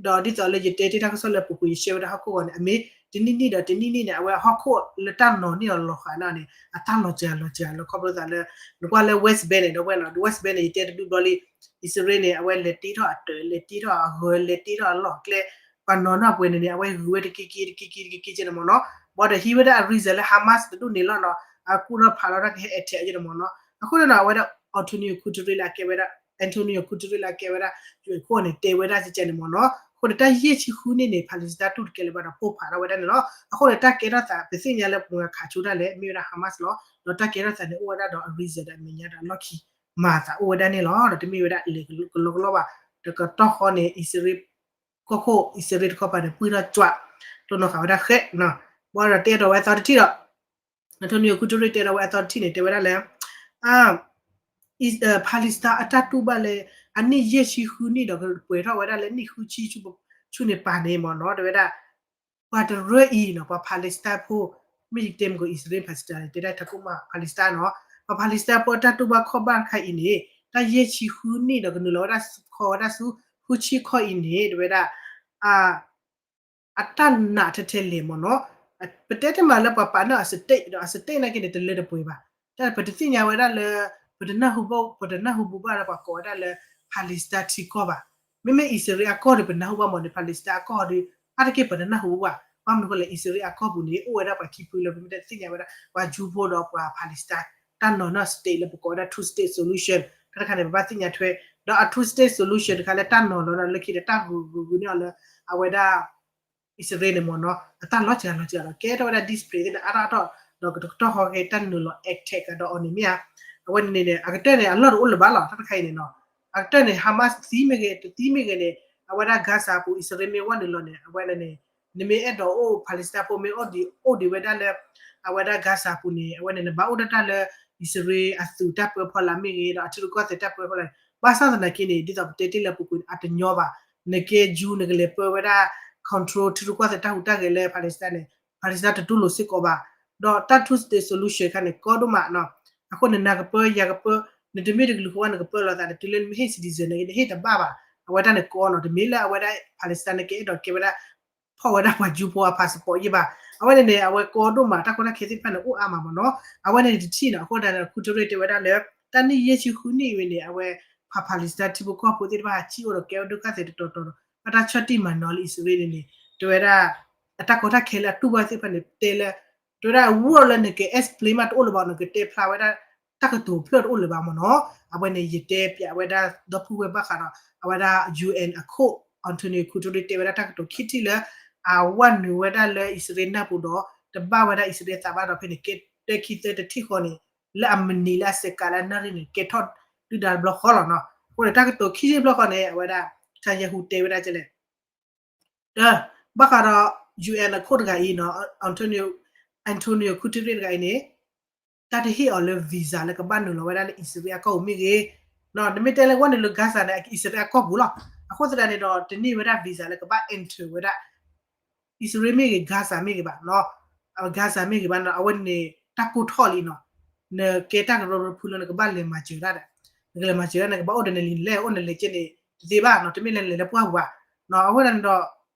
ဒီးဒ်သိးလၢယတဲတ့ၢ်တၢ်ကစီၣ်လၢပူၤကွံာ် ယရှဲဝဲဒၣ်ဟီၣ်ခိၣ်ဂီၤန့ၣ် အမ့ၢ်တနံၣ်နံၣ်ဒီးတနံၣ်နံၣ်န့ၣ် အဝဲဟီၣ်ခိၣ်လၢတၢ်နီၤန့ၢ်အီၤလီၤဃာ်န့ၣ်န့ၣ် အတၢ်လီၤစှၤလီၤစှၤလၢခီဖျိသးလၢ နကွၢ်လၢ West Bank န့ၣ် ဒီပုၢ်ဝဲၢ်နီၤ West Bank န့ၣ် ယတဲတဒူၣ်ဘျီလံ အံၣ်စရ့လးန့ၣ် အဝဲလဲၤတ့ထီၣ်အတၢး လဲၤတ့ထီၣ်အဂၢၤ လဲၤတ့ထီၣ်အလီၢ်အကျဲ ပှၤနီၤန့ၢ်အပှဲၤန့ၣ်န့ၣ် အဝဲဂုၤဝဲတက့ၢ်က့ၢ်တက့ၢ်က့ၢ်တက့ၢ်က့ၢ်က့ၢ်န့ၣ်မ့ၢ်နီၤ ဘၣ်ဒီးဟံးဝဲဒၣ်အ reason လၢ Hamas တဒူၣ်န့ၣ်လီၤနီၤ အကူၣ်ထီၣ်ဖးလီၤတၢ်ကဟဲ attack က့န့ၣ်မ့ၢ်နီၤ အဃိန့ၣ်နီၤ အဝဲဒၣ် Antonio Guterres လၢအကဲဝဲဒၣ် Antonio Guterres လၢအကဲဝဲဒၣ် UN ခိၣ်န့ၣ် တဲဝဲဒၣ်ကဲန့ၣ်မ့ၢ်နီၤ အဃိန့ၣ် တၢ်ယဲၢ်ဆံဃုနံၣ်န့ၣ် Palestine တူၢ်တကဲလၢၤဘၣ်ဒီးပိၢ်ဖးထီၣ်ဝဲဒၣ်န့ၣ်လီၤ အဃိန့ၣ် တၢ်ကဲထီၣ်သး ပသ့ၣ်ညါလၢမတၤခးဆိတၢ်လဲၣ် မ့ၢ်ဝဲဒၣ် Hamas လီၤ ဒီးတၢ်ကဲထီၣ်သးန့ၣ် အိၣ်ဝဲဒၣ်ဒီးအ reason ဒီးအမဲာ်ညါဒီးအလီၢ်ခံ မၤသးအိၣ်ဝဲဒၣ်န့ၣ်လီၤ ဒီးတမ့ၢ်ဝဲဒၣ်လဲၤကလီကလီဘၣ် ဒီးကတီၢ်ဃီန့ၣ် အံၣ်စရ့လး ကီၢ်ခိၣ် အံၣ်စရ့လးတခီပၤန့ၣ် ပှံၢ်ထီၣ်ကွၢ် တိၢ်နီၣ်ဃာ်ဝဲဒၣ်ဃဲ ဘၣ်ဒီးတဲဒီးဝဲအသီတထံၣ်ဒီး Antonio Guterres တဲဒီးဝဲအသီတထံၣ်န့ၣ် တဲဝဲဒၣ်လၢ Palestine အတၢ်တူၢ်ဘၣ်လၢ အနံၣ်ယဲၢ်ဆံဃုနံၣ်ဒီးပှဲၤထီၣ်ဝဲဒၣ်လၢနံၣ်ဃုဆံဆူန့ၣ်ပာ်န့ၣ်မ့ၢ်နီၤ တဲဝဲဒၣ် ပှၤတရၢအံၤနီၤ ပှၤ Palestine ဖိ မ့ၢ်ယတဲမ့ၢ်ကီး အံၣ်စရ့လး Palestine န့ၣ် တဲဒၣ်ထးခိၣ်မး Palestine နီၤ ပှၤ Palestine ဖိအတၢ်တူၢ်ဘၣ်ခီၣ်ဘၣ်တခါအံၤန့ၣ် တၢ်ယဲၢ်ဆံဃုနံၣ်ဒီးကနုာ်လီၤဝဲဒၣ်ခီဝဲဒၣ်ဆူ ဃုဆံခီအံၤန့ၣ် တဲဝဲဒၣ် အတၢ်နာ်ထဲထဲလဲၣ်မ့ၢ်နီၤ ပတဲတ့ၢ်မးလၢပှၤပာ်န့ၢ်အ state ဒီးအ state နာ်က့န့ၣ် တလၢတပှဲၤဘၣ် တၢ်ပတသ့ၣ်ညါဝဲဒၣ်လၢ ပတနၢ်ဟူဘၣ် ပတနၢ်ဟူဘူးဘၣ်လၢပှၤကိးဝဲဒၣ်လၢ Palestine ထံကီၢ်ဘၣ် မ့မ့ၢ်အံၣ်စရ့လးအကီၢ်ဒီး ပနၢ်ဟူဘၣ်မ့ၢ်န့ၣ် Palestine အကီၢ်ဒီး အါတက့ၢ်ပတနၢ်ဟူဘၣ် ဘၣ်မနုၤဃိလဲၣ် အံၣ်စရ့လးအကီၢ်ပူၤန့ၣ် အိၣ်ဝဲဒၣ်ပှၤခံဖုလၢပမ့ၢ်တသ့ၣ်ညါဝဲဒၣ် ပှၤကၠူဖိဒီးပှၤ Palestine တၢ်နီၤန့ၢ် state လၢပကိးဝဲဒၣ် two state solution တၢ်တခါန့ၣ် ပဘၣ်သ့ၣ်ညါထွဲ ဒီးအ two state solution တခါလၢတၢ်နီၤလီၤဒီးလၢခံဒီးတၢ်ဂုၤဂုၤန့ၢ်အီၤလၢ အဝဲဒၣ် အံၣ်စရ့လးန့ၣ်မ့ၢ်နီၤ အတၢ်လီၤစှၤလီၤစှၤဒီး ကဲထီၣ်ဝဲဒၣ် display သ့ၣ်န့ၣ် အါထီၣ်အါထီၣ် ဒီးကတကတီၢ်ဃီက့ၤတၢ်နုာ်လီၤ attack ကဒီးအီၤန့ၣ်မ့ၢ်ဧါ အဝဲန့ၣ်န့ၣ် အကတၢၢ်န့ၣ် အလီၢ်တအိၣ်လၢၤဘၣ်လီၤ တၢ်တခါအံၤန့ၣ်နီၤ အကတၢၢ်န့ၣ် Hamas သံမ့ၢ်ဂ့ၤ တသံမ့ၢ်ဂ့ၤန့ၣ် အဝဲဒၣ် Gaza ပူၤ အံၣ်စရ့လးမ့ၢ်ဝဲနုာ်လီၤန့ၣ် အဝဲန့ၣ် နမ့ၢ်အဲၣ်ဒိးအိၣ် Palestine ဖိမ့ၢ်အိၣ်ဒံး အိၣ်ဒံးဝဲဒၣ်လၢ အဝဲဒၣ် Gaza ပူၤန့ၣ် အဝဲန့ၣ် နဘၣ်အိၣ်ဒၣ်တၢ်လၢ အံၣ်စရ့လးအသုးတၢ်ပၢဖီလာ်မ့ၢ်ဂ့ၤ ဒီးအထံရူၢ်ကီၢ်သဲးတၢ်ပၢဖီလာ် ဘၣ်ဆၣ်သနာ်က့န့ၣ် ဒ်သိးပတဲတ့ၢ်လၢပူၤကွံာ်န့ၣ် အတညီဘၣ် နကဲ Jew နကလဲၤပၢဝဲဒၣ် control ထံရူၢ်ကီၢ်သဲးတၢ်ဟူးတၢ်ဂဲၤလၢ Palestine န့ၣ် Palestine တတူၢ်လိာ်စ့ၢ်ကီးဘၣ်. ဒီးတၢ် two state solution ခါန့ၣ် ကီဒိၣ်မးနီၤ. အဃိန့ၣ် နၤကပၢယၤကပၢ နတမ့ၢ်တကလုာ်ဃီဝဲနကပၢလီၤသး နတုၤလၢနမ့ၢ်ဟ့ၣ် citizen န့ၣ် နဟ့ၣ်တဘၣ်ဘၣ်. အဝဲတၢ်န့ၣ်ကီနီၤ. တမ့ၢ်လၢအဝဲဒၣ် Palestine န့ၣ် ကအဲၣ်ဒိးကဲဝဲဒၣ် ဖီၣ်ဝဲဒၣ်ပှၤ Jew ဖိအ passport ယ့ၢ်ဘၣ်. အဝဲန့ၣ်န့ၣ် အဝဲကီဒိၣ်မး တၢ်ကီတၢ်ခဲသ့ၣ်တဖၣ်န့ၣ် အိၣ်အါမးမ့ၢ်နီၤ. အဝဲန့ၣ်တထံၣ်နီၤ. အဃိသတးန့ၣ် ခူထရ့တဲဝဲဒၣ်လၢ တၢ်နံၣ်ယဲၢ်ဆံဃုနံၣ်ဝံၤန့ၣ် အဝဲ ဖး Palestine ထံဖိကီၢ်ဖိသ့ၣ်တဖၣ် ဟးစံၣ်အိၣ်ဒီးကဲဝဲဒုက္ခသည်တတီၤတီၤဒီး ဘၣ်တၢ်ဆီၣ်တံၢ်မၤနီၤလၢအံၣ်စရ့လးန့ၣ်န့ၣ် တဲဝဲဒၣ် အတၢ်ကီတၢ်ခဲလၢအတူၢ်ဘၣ်သ့ၣ်တဖၣ်န့ၣ် တဲလၢ တဲဝဲဒၣ် ဝီၣ်လၢနက explain မးတအိၣ်လၢၤဘၣ် နကတဲဖျါဝဲဒၣ် တၢ်ကတိၤဖျၢၣ်တအိၣ်လၢၤဘၣ်မ့ၢ်နီၤ. အဝဲန့ၣ် ယတဲပၠးဝဲဒၣ် ဒီပုၢ်ဝဲၢ်ဘၣ်ဃးဒီး အဝဲဒၣ် ယူဢၢ်အခိၣ် Antonio Guterres တဲဝဲဒၣ်တၢ်ကတိၤခံထံၣ်လၢ အဝဲနုာ်ဝဲဒၣ်လၢအံၣ်စရ့လးနၢ်ပူၤဒီး တဘၣ်ဝဲဒၣ်အံၣ်စရ့လးသးဘၣ်ဒီးဖဲန့ၣ် ကဲတၢ်ခံသၢတထံၣ်ဃီန့ၣ် လၢအမံးနံးလၢအစဲးကးလၢအနၣ်ရံၣ်န့ၣ် ကဲထီၣ်ဒုၣ်ဒါတဘျီဃီလီၤနီၤ. အဃိန့ၣ် တၢ်ကတိၤခံထံၣ်တဘျီဃီန့ၣ် အဝဲဒၣ် Netanyahu တဲဝဲဒၣ်ကလဲၣ် ဒီး ဘၣ်ဃးဒီး ယူဢၢ်အခိၣ်တဂၤအံၤနီၤ Antonio Antonio Guterres တဂၤအံၤန့ၣ် တၢ်တဟ့ၣ်အီၤလၢ visa လၢကဘၣ်နုာ်လီၤဝဲဒၣ်လၢအံၣ်စရ့လးအကီၢ်ပူၤမ့ၢ်ဂ့ၤ, နမ့ၢ်တဲလၢဝဲနုာ်လၢ Gaza န့ၣ် အံၣ်စရ့လးအကီၢ်ပူၤလီၤ. အဃိသတးန့ၣ်ဒီး တန့ၢ်ဝဲဒၣ် visa လၢကဘၣ် enter ဝဲဒၣ် အံၣ်စရ့လးမ့ၢ်ဂ့ၤ Gaza မ့ၢ်ဂ့ၤဘၣ်, Gaza မ့ၢ်ဂ့ၤဘၣ်နီၤ အဝဲန့ၣ် တၢ်ကိၢ်ထီၣ်လံနီၤ. နကဲတၢ်ကရၢကရိတဖုလၢနကဘၣ်လဲၤမၤစၢၤတၢ်ဒီး နကလဲၤမၤစၢၤတၢ် နကဘၣ်အိၣ်ဒီးနလံာ်လဲၢ်အိၣ်နလဲၤက့န့ၣ် တသ့ဘၣ်နီၤ, တမ့ၢ်လၢနလဲၤလၢပှၢ်ပူၤဘၣ်. အဃိသတးန့ၣ်ဒီး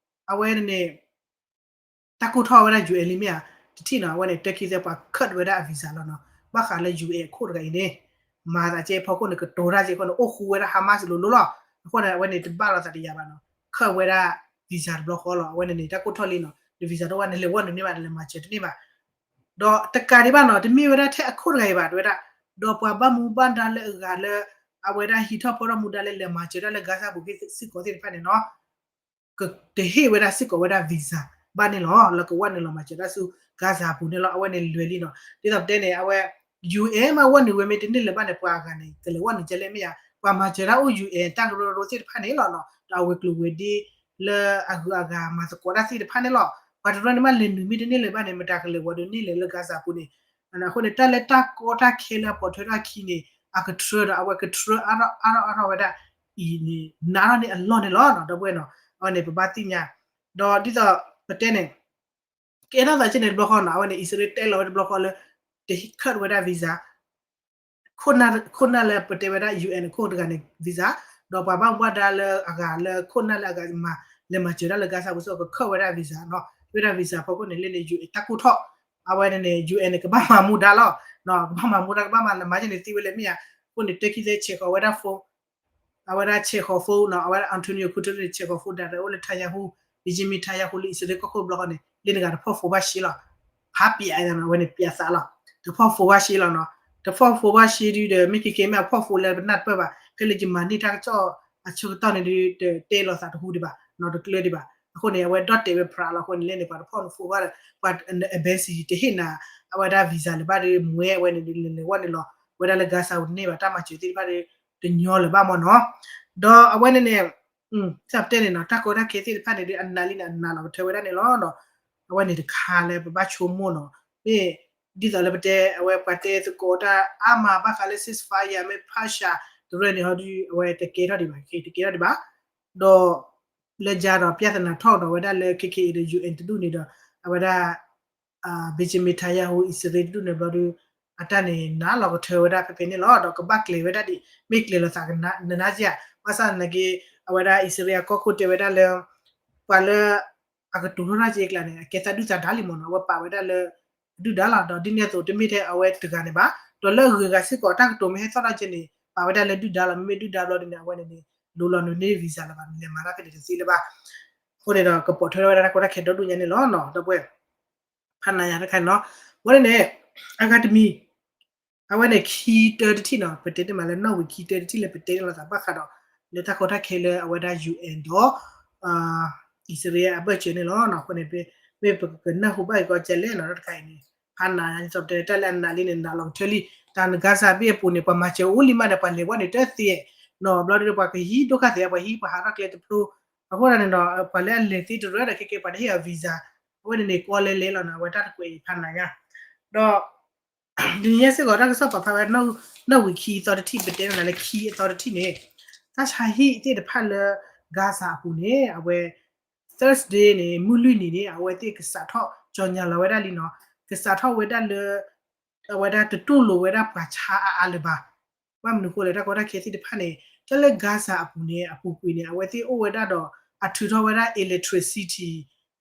အဝဲန့ၣ်န့ၣ် တၢ်ကိၢ်ထီၣ်ဝဲဒၣ် ယူၢ်အဲၣ် လံမ့ၢ်ဧါ, တထံၣ်နီၤ အဝဲန့ၣ် တၢ်ခံသ့ပှၤ cut ဝဲဒၣ်အ visa လီၤနီၤ. ဘၣ်ဃးလၢ ယူၢ်အဲၣ် အခိၣ်တဂၤအံၤန့ၣ် မၤသးကဲဖီခိၣ်န့ၣ် ကတိၤတၢ်ကဲအဃိန့ၣ် အိၣ်ဃူဝဲဒၣ် Hamas လိၤလိၤလီၤ. အဃိန့ၣ် အဝဲန့ၣ် တဘၣ်လိာ်သးတယၤဘၣ်နီၤ, cut ဝဲဒၣ် visa တဘျီဃီလီၤ. အဝဲန့ၣ်န့ၣ် တၢ်ကိၢ်ထီၣ်လံနီၤ, န visa တအိၣ်ဘၣ် နလဲၤဝဲနုာ်န့ၢ်ဘၣ် နလဲၤမၤစၢၤတန့ၢ်ဘၣ်. ဒီးတကးဒံးဘၣ်နီၤ, တမ့ၢ်ဝဲဒၣ်ထဲအခိၣ်တဂၤအံၤဘၣ်, တဲဝဲဒၣ် ဒီးပှၤဘၣ်မူဘၣ်ဒါလၢအဂၤလၢ အဝဲဒၣ်ဟံးထီၣ်ဖီထီၣ်မူဒါလၢလဲၤမၤစၢၤတၢ်လၢ Gaza ပူၤက့စ့ၢ်ကီးသ့ၣ်တဖၣ်န့ၣ်နီၤ ကတဟ့ၣ်ဝဲဒၣ်စ့ၢ်ကီးဝဲဒၣ် visa ဘၣ်န့ၣ်လီၤ. လၢကဝဲနုာ်လီၤမၤစၢၤတၢ်ဆူ Gaza ပူၤန့ၣ်လီၤ. အဝဲန့ၣ်လွဲၤလံနီၤ. ဒ်သိးပတဲန့ၣ် အဝဲ ယူၢ်အဲၣ် မ့ၢ်ဝဲနုာ်ဝဲမ့ၢ်တန့ၢ်လၢၤဘၣ်န့ၣ် ပှၤအဂၤန့ၣ် ကလဲၤဝဲနုာ်ကဲလဲၣ်မ့ၢ်ဧါ, ပှၤမၤစၢၤတၢ်အိၣ် ယူၢ်အဲၣ် တၢ်ကရၢကရိသ့ၣ်တဖၣ်န့ၣ်လီၤနီၤ, ဒီးအဝဲၤကျိၤဝဲၤဒ့လၢအဂုၤအဂၤမၤသကိးတၢ်သ့ၣ်တဖၣ်န့ၣ်လီၤ. ပှၤတရၢန့ၣ်မ့ၢ်လဲၤနုာ်မ့ၢ်တန့ၢ်လၢၤဘၣ်န့ၣ် မတၤကလဲၤဝဲဒုးန့ၢ်လဲၣ်လၢ Gaza ပူၤန့ၣ် အဃိန့ၣ် တၢ်လၢတၢ်ကီတၢ်ခဲလၢအပိာ်ထွဲထီၣ်အခံန့ၣ် အကထြၢဒီးအဝဲကထြၢအါထီၣ်အါထီၣ်အါထီၣ်ဝဲဒၣ်အံၤန့ၣ် နးထီၣ်န့ၢ်အလီၢ်န့ၣ်လီၤနီၤ ဒီပုၢ်ဝဲၢ်နီၤ. အဝဲန့ၣ် ပဘၣ်သ့ၣ်ညါ ဒီးဒ်သိးပတဲန့ၣ် ကအဲၣ်ဒိးသးက့န့ၣ်တဘျီဃီနီၤ, အဝဲန့ၣ် အံၣ်စရ့လးတဲလီၤဝဲတဘျီဃီလၢ တ cut ဝဲဒၣ် visa ခိၣ်နၢ်လၢပတဲဝဲဒၣ် ယူၢ်အဲၣ် အခိၣ်တဂၤန့ၣ် visa ဒီးပှၤဘၣ်မူဘၣ်ဒါလၢအဂၤလၢခိၣ်နၢ်လၢအဂၤမၤ လဲၤမၤစၢၤတၢ်လၢ Gaza ပူၤစ့ၢ်ကီး က cut ဝဲဒၣ် visa နီၤ. ဝဲဒၣ် visa ဖီခိၣ်န့ၣ် လၢန့ၣ် ယူၢ်အဲၣ် တၢ်ကိၢ်ထီၣ် အဝဲန့ၣ်န့ၣ် ယူၢ်အဲၣ် န့ၣ် ကဘၣ်မၤမူဒါလီၤ, ကဘၣ်မၤမူဒါ ကဘၣ်မၤလဲၤမၤက့န့ၣ်သ့ဝဲလဲၣ်မ့ၢ်ဧါ. အဃိန့ၣ် တၢ်ခံသ့ဆဲးဃီၤဝဲဒၣ် phone အဝဲဒၣ်ဆဲးဃီၤ phone နီၤ, အဝဲဒၣ် Antonio Guterres န့ၣ် ဆဲးဃီၤ phone direct အိၣ်လၢ Netanyahu, Benjamin Netanyahu လၢအံၣ်စရ့လးကီၢ်ခိၣ်တဘျီဃီန့ၣ် လၢန့ၣ်ဂၤတဖီၣ် phone ဘၣ်ရှဲလီၤ. ဖးပျးအသးနီၤ, အဝဲန့ၣ်ပျးသးလီၤ. တဖီၣ် phone ဘၣ်ရှဲလီၤနီၤ. တဖီၣ် phone ဘၣ်ရှဲဒုဒီး မ့ၢ်က့ၤက့ၤမ့ၢ်အဖီၣ် phone လၢပနၢ်တပၢၢ်ဘၣ်, ဖဲလၢယမၤန့ၢ်တၢ်ကစီၣ်အဆၢကတီၢ်န့ၣ်ဒုး တတဲလိာ်သးတဟူဒံးဘၣ်နီၤ, တကျၢဒံးဘၣ်. အဃိန့ၣ် အဝဲဒီၣ်တဲာ်ဝဲဖြးလီၤ. အဃိန့ၣ် လၢန့ၣ်ပှၤတဖီၣ် phone ဘၣ်ဒီး ပှၤ embassy တဟ့ၣ်နၤ အဝဲဒၣ် visa လၢၤဘၣ်ဒီး မွဲအဝဲန့ၣ်ဒုး လဲၤလဲၤဝဲနုာ်လီၤ ဝဲဒၣ်လၢ Gaza ပူၤန့ၢ်ဘၣ် တၢ်မၤစၢၤသ့ၣ်တဖၣ်ဒီး တညီလၢၤဘၣ်မ့ၢ်နီၤ. ဒီးအဝဲန့ၣ်န့ၣ် စၢ်ပတဲန့ၣ်နီၤ, တၢ်ကီတၢ်ခဲသ့ၣ်တဖၣ်န့ၣ်ဒုး အနးလံန့ၣ် အနးလီၤကထၢဝဲဒၣ်န့ၣ်လီၤ. အဝဲန့ၣ်တခါလၢပဘၣ်ဆိကမိၣ်နီၤ, မ့ၢ်ဒ်သိးလၢပတဲ အဝဲပှၤတဲသကိးတၢ်အါမးဘၣ်ဃးလၢ ceasefire မ့ၢ် Persia တရၢန့ၣ်ဟီဒုး အဝဲတကဲထီၣ်ဒံးဘၣ်, တကဲထီၣ်ဒံးဘၣ်. ဒီး လၢယၤဒီး ပြဿနာ ထီၣ်ဒီးဝဲဒၣ်လၢ ခဲကနံၣ်အံၤဒီး ယူၢ်အဲၣ် တဒူၣ်န့ၣ်ဒီး အဝဲဒၣ် Benjamin Netanyahu အံၣ်စရ့လးတဒူၣ်န့ၣ်ဘျီဒီး အတၢ်န့ၣ် နးလီၤကထၢဝဲဒၣ်ဖဲဖဲန့ၣ်လီၤ. ဒီးကဘၣ်ကျဲၤဝဲဒၣ်ဒံး မ့ၢ်ကျဲၤလိာ်သးနနါက့ဧါ. ဘၣ်ဆၣ်သနာ်က့ အဝဲဒၣ်အံၣ်စရ့လးအကီၢ်ခိၣ်တဲဝဲဒၣ်လၢ ပှၤလၢ အကတိၤထီၣ်တၢ်က့အကျါန့ၣ် အကဲသးဒုၣ်သးဒါလံမ့ၢ်နီၤ, အဝဲပာ်ဝဲဒၣ်လၢ ဒုၣ်ဒါလီၤ. ဒီးဒ်န့ၣ်အသိး တမ့ၢ်ထဲအဝဲတဂၤန့ၣ်ဘၣ်, ဒီးလၢအဂုၤအဂၤစ့ၢ်ကီး တၢ်ကတိၤမ့ၢ်ဟဲသီၣ်ထီၣ်က့န့ၣ် ပာ်ဝဲဒၣ်လၢဒုၣ်ဒါလီၤ. မ့မ့ၢ်ဒုၣ်ဒါဘျီဒ်န့ၣ် အဝဲန့ၣ်န့ၣ် လိၤလီၤနုာ်န့ၢ် visa လၢၤဘၣ်, နလဲၤမၤတၢ်ဖဲန့ၣ်တသ့လၢၤဘၣ်. အဃိန့ၣ်ဒီး ကပိာ်ထွဲထီၣ်ဝဲဒၣ်တၢ်ကီတၢ်ခဲဒီဒူၣ်ညါန့ၣ်လီၤ. ဒီပုၢ်ဝဲၢ် ဖးနးယၤတခါန့ၣ်နီၤ. အဝဲန့ၣ်န့ၣ် အဂၤတမံၤ အဝဲန့ၣ်ခံတၢတထံၣ်နီၤ, ပတဲန့ၣ်မးလၢနီၣ်ဝံာ်ခံတၢတထံၣ်လၢပတဲန့ၣ်လိာ်သးဘၣ်ဃးဒီး လၢတၢ်ကီတၢ်ခဲလၢအဝဲဒၣ် ယူၢ်အဲၣ် ဒီး အံၣ်စရ့လးအဘၢၣ်စၢၤန့ၣ်လီၤ. အဃိန့ၣ် မ့ၢ်ပကကနၢ်ဟူဘၣ်အံၤကီးကဲလဲၣ်နီၤ, တၢ်တခါအံၤန့ၣ် ဖးနးယၤ ဒ်သိးပတဲတၢ်လၢအနးလံန့ၣ် နးလီၤကထၢလံ. တၢ်န Gaza ဘ့ၣ်အပူၤန့ၣ် ပှၤမၤစၢၤအိၣ်လံမးဒီး ပှၤလဲၤဝဲန့ၣ်တသ့နီၤ, ဘျီဒီးပှၤကဟံးဒိၣ်ခါသ့ၣ် ပှၤဟံးပှၤဟးထီၣ်ကျဲတဖျိ. အဃိသတးန့ၣ်ဒီး ပှၤလၢအလဲၤသ့တရၢဒီး ခဲကဲပှၤတဟ့ၣ်အီၤ visa အဝဲန့ၣ်န့ၣ် ကီလဲလဲလီၤနီၤ, အဝဲတၢ်တကွဲးအံၤဖးနးယၤ ဒီး ဒ်န့ၣ်စ့ၢ်ကီး တၢ်ကစီၣ်ပာ်ဖျါဝဲ နီၣ်ဝံာ်ခံအသီတထံၣ် ပတဲန့ၣ်လၢခံအသီတထံၣ်န့ၣ် တၢ်ဆါဟံၣ်သ့ၣ်တဖၣ်လၢ Gaza အပူၤန့ၣ် အဝဲ Thursday န့ၣ် မုၢ်လွံၢ်နံၤန့ၣ် အဝဲသ့ၣ်ကစးထီၣ် ကြေညာ လီၤဝဲဒၣ်လံနီၤ, ကစးထီၣ်ဝဲဒၣ်လၢ အဝဲဒၣ်တတူၢ်လိာ်ဝဲဒၣ်ပှၤဆါအါအါလၢၤဘၣ်. ဘၣ်မနုၤအဃိလဲၣ် တၢ်ကီတၢ်ခဲသ့ၣ်တဖၣ်န့ၣ် တၢ်လၢ Gaza အပူၤန့ၣ် အပူၤကွံာ်န့ၣ် အဝဲသ့ၣ်အိၣ်ဝဲဒၣ်ဒီး အထုးထီၣ်ဝဲဒၣ် electricity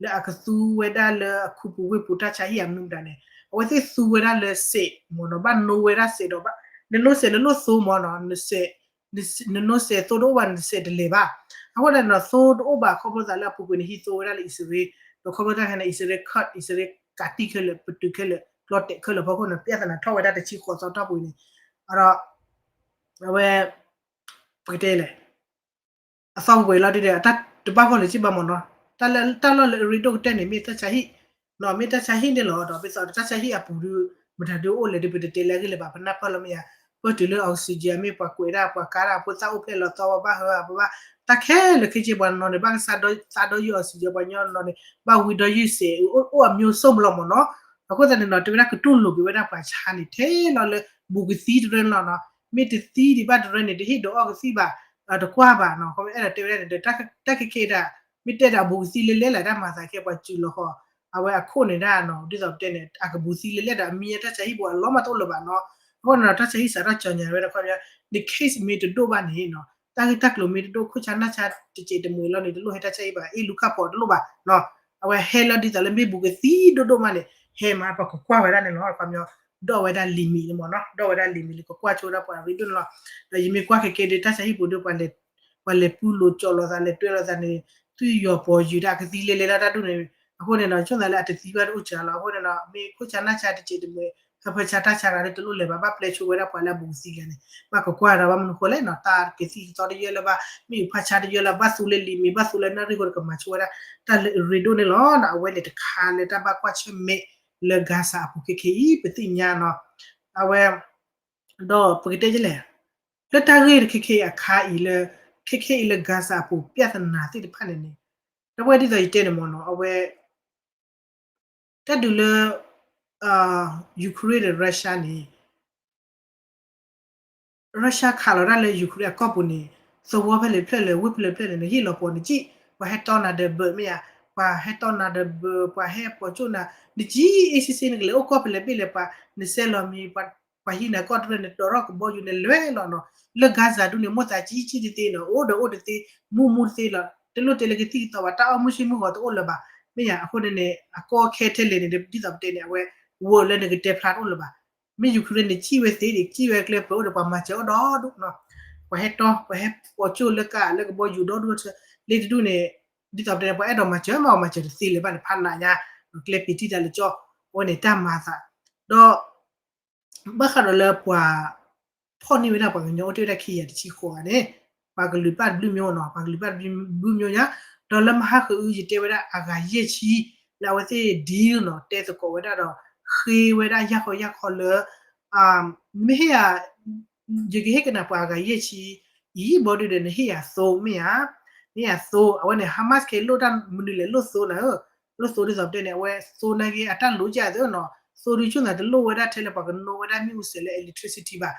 လၢအကသူဝဲဒၣ်လၢအခူပူၤဝ့ၢ်ပူၤတၢ်ဆါဟံၣ်အမနုၤမတၤန့ၣ် အဝဲသ့ၣ်သူဝဲဒၣ်လၢစဲးမ့ၢ်နီၤ, ဘၣ်နိဝဲဒၣ်စဲးဒီး နနိစဲးလၢလိၣ်သိမ့ၢ်နီၤ, န နနိစဲးသိတအိၣ်ဘၣ် နစဲးတလဲၤဘၣ်. အဃိန့ၣ်နီၤ သိတအိၣ်ဘၣ်ခီဖျိသးလၢအပူၤကွံာ်န့ၣ် ဟံးသိဝဲဒၣ်လၢအံၣ်စရ့လး, ဒီးခီဖျိတၢ်ခဲန့ၣ် အံၣ်စရ့လး cut အံၣ်စရ့လးကးတံၢ်ခဲလၢာ် ပတုာ်ခဲလၢာ် ကျီတဲာ်ခဲလၢာ်ဖီခိၣ်န့ၣ် ပြဿနာထီၣ်ဝဲဒၣ်တဆံဃိးသီတီၢ်ပူၤန့ၣ်, ဒီး အဝဲ ပကတဲလဲၣ် အသီပူၤကွံာ်လီၤဒ်ဒီး တၢ်တဘၣ်ဂီၢ်လၢၤစ့ၢ်ဘၣ်မ့ၢ်နီၤ, တၢ်လၢအရ့ဒိၣ်ကတၢၢ်န့ၣ် မ့ၢ်တၢ်ဆါဟံၣ်, မ့ၢ်တၢ်ဆါဟံၣ်န့ၣ်လီၤ. ဒီးပသးတၢ်ဆါဟံၣ်အပူၤဒုး မတၤဒုးအိၣ်လဲၣ်ဒုး ပတတဲလၢအဂ့ၢ်လၢၤဘၣ်, ပနၢ်ပၢၢ်လီၤမ့ၢ်ဧါ, ပၢၢ်တုၤလၢ oxygen မ့ၢ်ပှၤကွဲးဒၣ် ပှၤကါဒၣ် ဖိသၣ်အိၣ်ဖျဲၣ်လီၤသီဝဲဘၣ်ဟၢဘၣ်, တၢ်ခဲလၢာ်ခဲဆ့ ပှၤနီၤန့ၣ် ဘၣ်ကစၢ်ဒီယုၢ် oxygen ပှၤညီနီၤန့ၣ် ဘၣ်ဝံဒီးယုၢ်စဲး အိၣ်အမျိုးစုံလီၤမ့ၢ်နီၤ. အဃိသတးန့ၣ်နီၤ တဲဝဲဒၣ်ကတူၢ်လိာ်က့ၤဝဲဒၣ်ပှၤဆါန့ၣ် ထဲလီၤလၢ ဘူးကသံတရၢန့ၣ်လီၤနီၤ, မ့ၢ်တသံဒံးဘၣ်တရၢန့ၣ် တဟ့ၣ်ဒုးအီၣ်ကသံၣ်ဘၣ်, တကွၢ်ဘၣ်နီၤ. ခီဖျိအဲၣ်ဒိးတဲဝဲဒၣ်န့ၣ်ဒီး တၢ်ခဲခဲအံၤဒၣ် မ့ၢ်တဲဒၣ်အဘူးကသံလၢလဲၣ်လၢတၢ်မၤသးခဲ ပှၤစူးလီၤဃီၤ အဝဲအခိၣ်န့ၣ်ဒၣ်နီၤ ဒ်သိးပတဲန့ၣ် အကဘူးသံလၢလဲၣ်ဒီး အမံၤတၢ်ဆါဟံၣ်ပူၤအလီၢ်မးတအိၣ်လၢၤဘၣ်နီၤ. အဃိန့ၣ်ဒီး တၢ်ဆါဟံၣ်စးထီၣ်ကြေညာ ဝဲဒၣ်ခီပညီ န case မ့ၢ်တဒိၣ်ဘၣ်န့ၣ်နီၤ တၢ်ဂ့ၢ်တၢ်ကျိၤမ့ၢ်တဒိၣ် ခိၣ်ဆါနၢ်ဆါတစဲးတမှဲၤလီၤန့ၣ် တလိၣ်ဟဲတၢ်ဆါဟံၣ်ဘၣ် အ့ၣ်လူၤခၣ်ဖီးတလိၣ်ဘၣ်နီၤ. အဝဲဟဲလီၤဒ်သိးလၢမ့ၢ်ဘူးကသံဒိၣ်ဒိၣ်မးန့ၣ် ဟဲမးပှၤကကွၢ်ဝဲဒၣ်န့ၣ်လီၤ. ခီပညီ ဒီးဝဲဒၣ် limit လံမ့ၢ်နီၤ, ဒီးဝဲဒၣ် limit လံ ကကွၢ်ဆိဝဲဒၣ်ပှၤရ့ဒိၣ်န့ၣ်လီၤ. ဒီးယမ့ၢ်ကွၢ်ခဲကဲဒီး တၢ်ဆါဟံၣ်ပူၤဒီး ပှၤလဲၤပူၤလိာ်ကၠီလိာ်သး လဲၤတွဲလိာ်သးန့ၣ် သွံၣ်ယီၤပီၤယုာ်ဒၣ် ကသံလဲၤလဲၤလၢတၢ်ဒူၣ်န့ၣ်, အဃိန့ၣ်ဒီး ဆိသးလၢအတသံဘၣ်တအိၣ်စှၤလီၤ. အဃိန့ၣ်ဒီး မ့ၢ်ခိၣ်ဆါနၢ်ဆါတစဲးတမှဲၤ ဟၢဖၢဆါတၢ်ဆါဂၤဒီး တလိၣ်လဲၤဘၣ် ဘၣ်ပျဲဆိဝဲဒၣ်ပှၤလၢအဘူးကသံဂၤန့ၣ် ဘၣ်ကကွၢ်ဒီး ဘၣ်မနုၤဃိလဲၣ်နီၤ တၢ်ကသံၣ်ကသီတယၢလၢၤဘၣ် မ့ၣ်အူဖၣ်ဆါတယၢလၢၤဘၣ် သူလၢ limit ဘၣ်သူလၢနၣ်ရံၣ်ဃိ ကမၤဆိဝဲဒၣ် တၢ်လၢအရ့ဒိၣ်န့ၣ်လီၤ. ဒီးအဝဲန့ၣ်တခါလၢတၢ်ဘၣ်ကွၢ်ဆၢၣ်မဲာ်လၢ Gaza အပူၤခဲခဲအံၤ ပသ့ၣ်ညါနီၤ. အဝဲ ဒီးပကတဲဒ်လဲၣ် လၢတၢ်ဂ့ၢ်ခဲခဲအံၤအခါအံၤလၢ ခဲခဲအံၤလၢ Gaza အပူၤ ပြဿနာ သ့ၣ်တဖၣ်န့ၣ်န့ၣ် ဒီပုၢ်ဝဲၢ်ဒ်သိးယတဲန့ၣ်မ့ၢ်နီၤ အဝဲ တၢ်ဒုးလၢ Ukraine ဒီး Russia န့ၣ် Russia ခးလီၤတၢ်လၢ Ukraine အကီၢ်ပူၤန့ၣ် သဝီဖဲလဲၣ်ဖျၢၣ်လဲၣ် ဝ့ၢ်ဖဲလဲၣ်ဖျၢၣ်လဲၣ်န့ၣ် ဟ့ၣ်လီၤပှီၤနကံၣ် ပှၤဟဲတီနၤဒီးဘၢၣ်မ့ၢ်ဧါ, ပှၤဟဲတီနၤဒီးဘၢၣ် ပှၤဟဲပိာ်ကၠိနၤ နကံၣ် အ့ၣ်စ့စ့ နကလဲၤအိၣ်ကီၢ်ဖဲလဲၣ်ဖဲလဲၣ် ပှၤနစဲလီၤမံၤ ပှၤဟံးနၤကီၢ်တရၢၢ် နတီၤထီၣ်ကဘီယူၤန့ၣ် လဲၤလီၤနီၤ. လၢ Gaza ဒူၣ်န့ၣ် မိၢ်သးကံကံတသ့နီၤ အိၣ်ဒီးအိၣ်တသ့ မူမူတသ့လီၤ. တလိၣ်တဲလၢကသံၣ်ကသီဘၣ် တၢ်အီၣ်မူဆ့မူဂီၤတအိၣ်လၢၤဘၣ် မ့ၢ်ဧါ. အဃိန့ၣ်န့ၣ် အကီအခဲထဲလဲၣ်န့ၣ် ဒ်သိးပတဲန့ၣ် အဝဲ ဝဲလၢနကတဲဖျါတအိၣ်လၢၤဘၣ်. မ့ၢ် Ukraine န့ၣ် ကံၣ်ဝဲသ့န့ၣ် ကံၣ်ဝဲကျဲပှဲၤအိၣ်ဒီး ပှၤမၤစၢၤအီၤဒီဒူၣ်နီၤ. ပှၤဟဲတီ ပှၤဟဲပိာ်ကၠိလၢကးလၢကဘီယူၤဒီဒူၣ် လၢတဒူၣ်န့ၣ် ဒ်သိးပတဲန့ၣ် ပှၤအဲၣ်ဒိးမၤစၢၤမး မၤစၢၤတသ့လၢၤဘၣ်န့ၣ် ဖးနးညါ ကျဲပံၤတံၢ်တၢ်လၢကၠီ အဝဲန့ၣ်တၢ်မၤသး ဒီး ဘၣ်ဃးဒီးလၢပှၤ ဖီၣ်န့ၢ်ဝဲဒၣ်ပှၤကညီအိၣ်တ့ၢ်ဝဲဒၣ် ခံကယၤတဆံဃိးဂၤန့ၣ် ပှၤကလုာ်ဘၣ်တဘျုးမျိုးနီၤ ပှၤကလုာ်ဘၣ်တဘျုးမျိုးညါ ဒီးလၢမဟါဃုအု ယတဲဝဲဒၣ်အဂၤယဲၢ်ဆံ လၢအဝဲသ့ၣ် deal နီၤ တဲသကိးဝဲဒၣ်ဒီး ဃ့ဝဲဒၣ်ယၢ်ခီယၢ်ခီလၢ မ့ၢ်ဟ့ၣ်ယၤ ယကဟ့ၣ်ကနၣ်ပှၤအဂၤယဲၢ်ဆံ အံၤ ဘီဒုဒီး နဟ့ၣ်ယၤသိမ့ၢ်ဧါ, နဟ့ၣ်ယၤသိ အဝဲန့ၣ် Hamas က့ၤလိၣ်တၢ်မနုၤလဲၣ် လိၣ်သိနၤဧၢ, လိၣ်သိဒ်သိးပတဲန့ၣ် အဝဲသိနာ်က့ၤ အတၢ်လိၣ်ကၢ်သ့နီၤ, သိဒုကၠိၣ်နၤတလိၣ်ဝဲဒၣ်ထဲလၢပှၤကနိဝဲဒၣ်မ့ၣ်အူစဲးလၢ electricity ဘၣ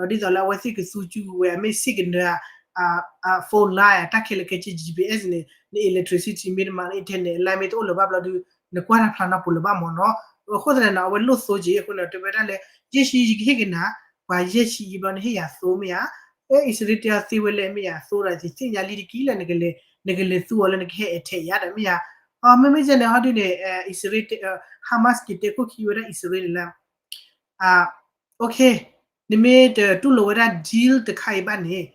်, ဒီးဒ်သိးလၢအဝဲသ့ၣ်ကသူကဝဲၤ အမ့ၢ် signal အ phone line အတၢ်ခဲလၢာ်ခဲဆ့ GPS န့ၣ် န electricity မ့ၢ်တမၤ internet line မ့ၢ်တအိၣ်လၢၤဘၣ်ဘျီဒု နကွၢ်တၢ်ဖျါနီတပူၤလၢၤဘၣ်မ့ၢ်နီၤ, အဃိသတးန့ၣ် အဝဲလိၣ်သိက့ၤအဃိန့ၣ် တဲဝဲဒၣ်လၢ ယဲၢ်ဆံယကဟ့ၣ်ကနၤ ပှၤယဲၢ်ဆံအံၤဘျီ နဟ့ၣ်ယၤသိမ့ၢ်ဧါ, အ့ အံၣ်စရ့လးတဲအီၤသ့ဝဲလဲၣ်မ့ၢ်ယၤသိဒီး ယသ့ၣ်ညါလံတက့ၢ်လၢ နကလဲၤသူအီၤလၢ နကဟဲအဲၣ်ထဲးယၤဒီးမ့ၢ်ဧါ, အမ့မ့ၢ်ဒ်န့ၣ်ဟီဒုန့ၣ် အံၣ်စရ့လး Hamas က့ၤတဲခိၣ်ခံဝဲဒၣ်အံၣ်စရ့လးန့ၣ်လၢ OK နမ့ၢ်တတူၢ်လိာ်ဝဲဒၣ် deal တခါအံၤဘၣ်န့ၣ်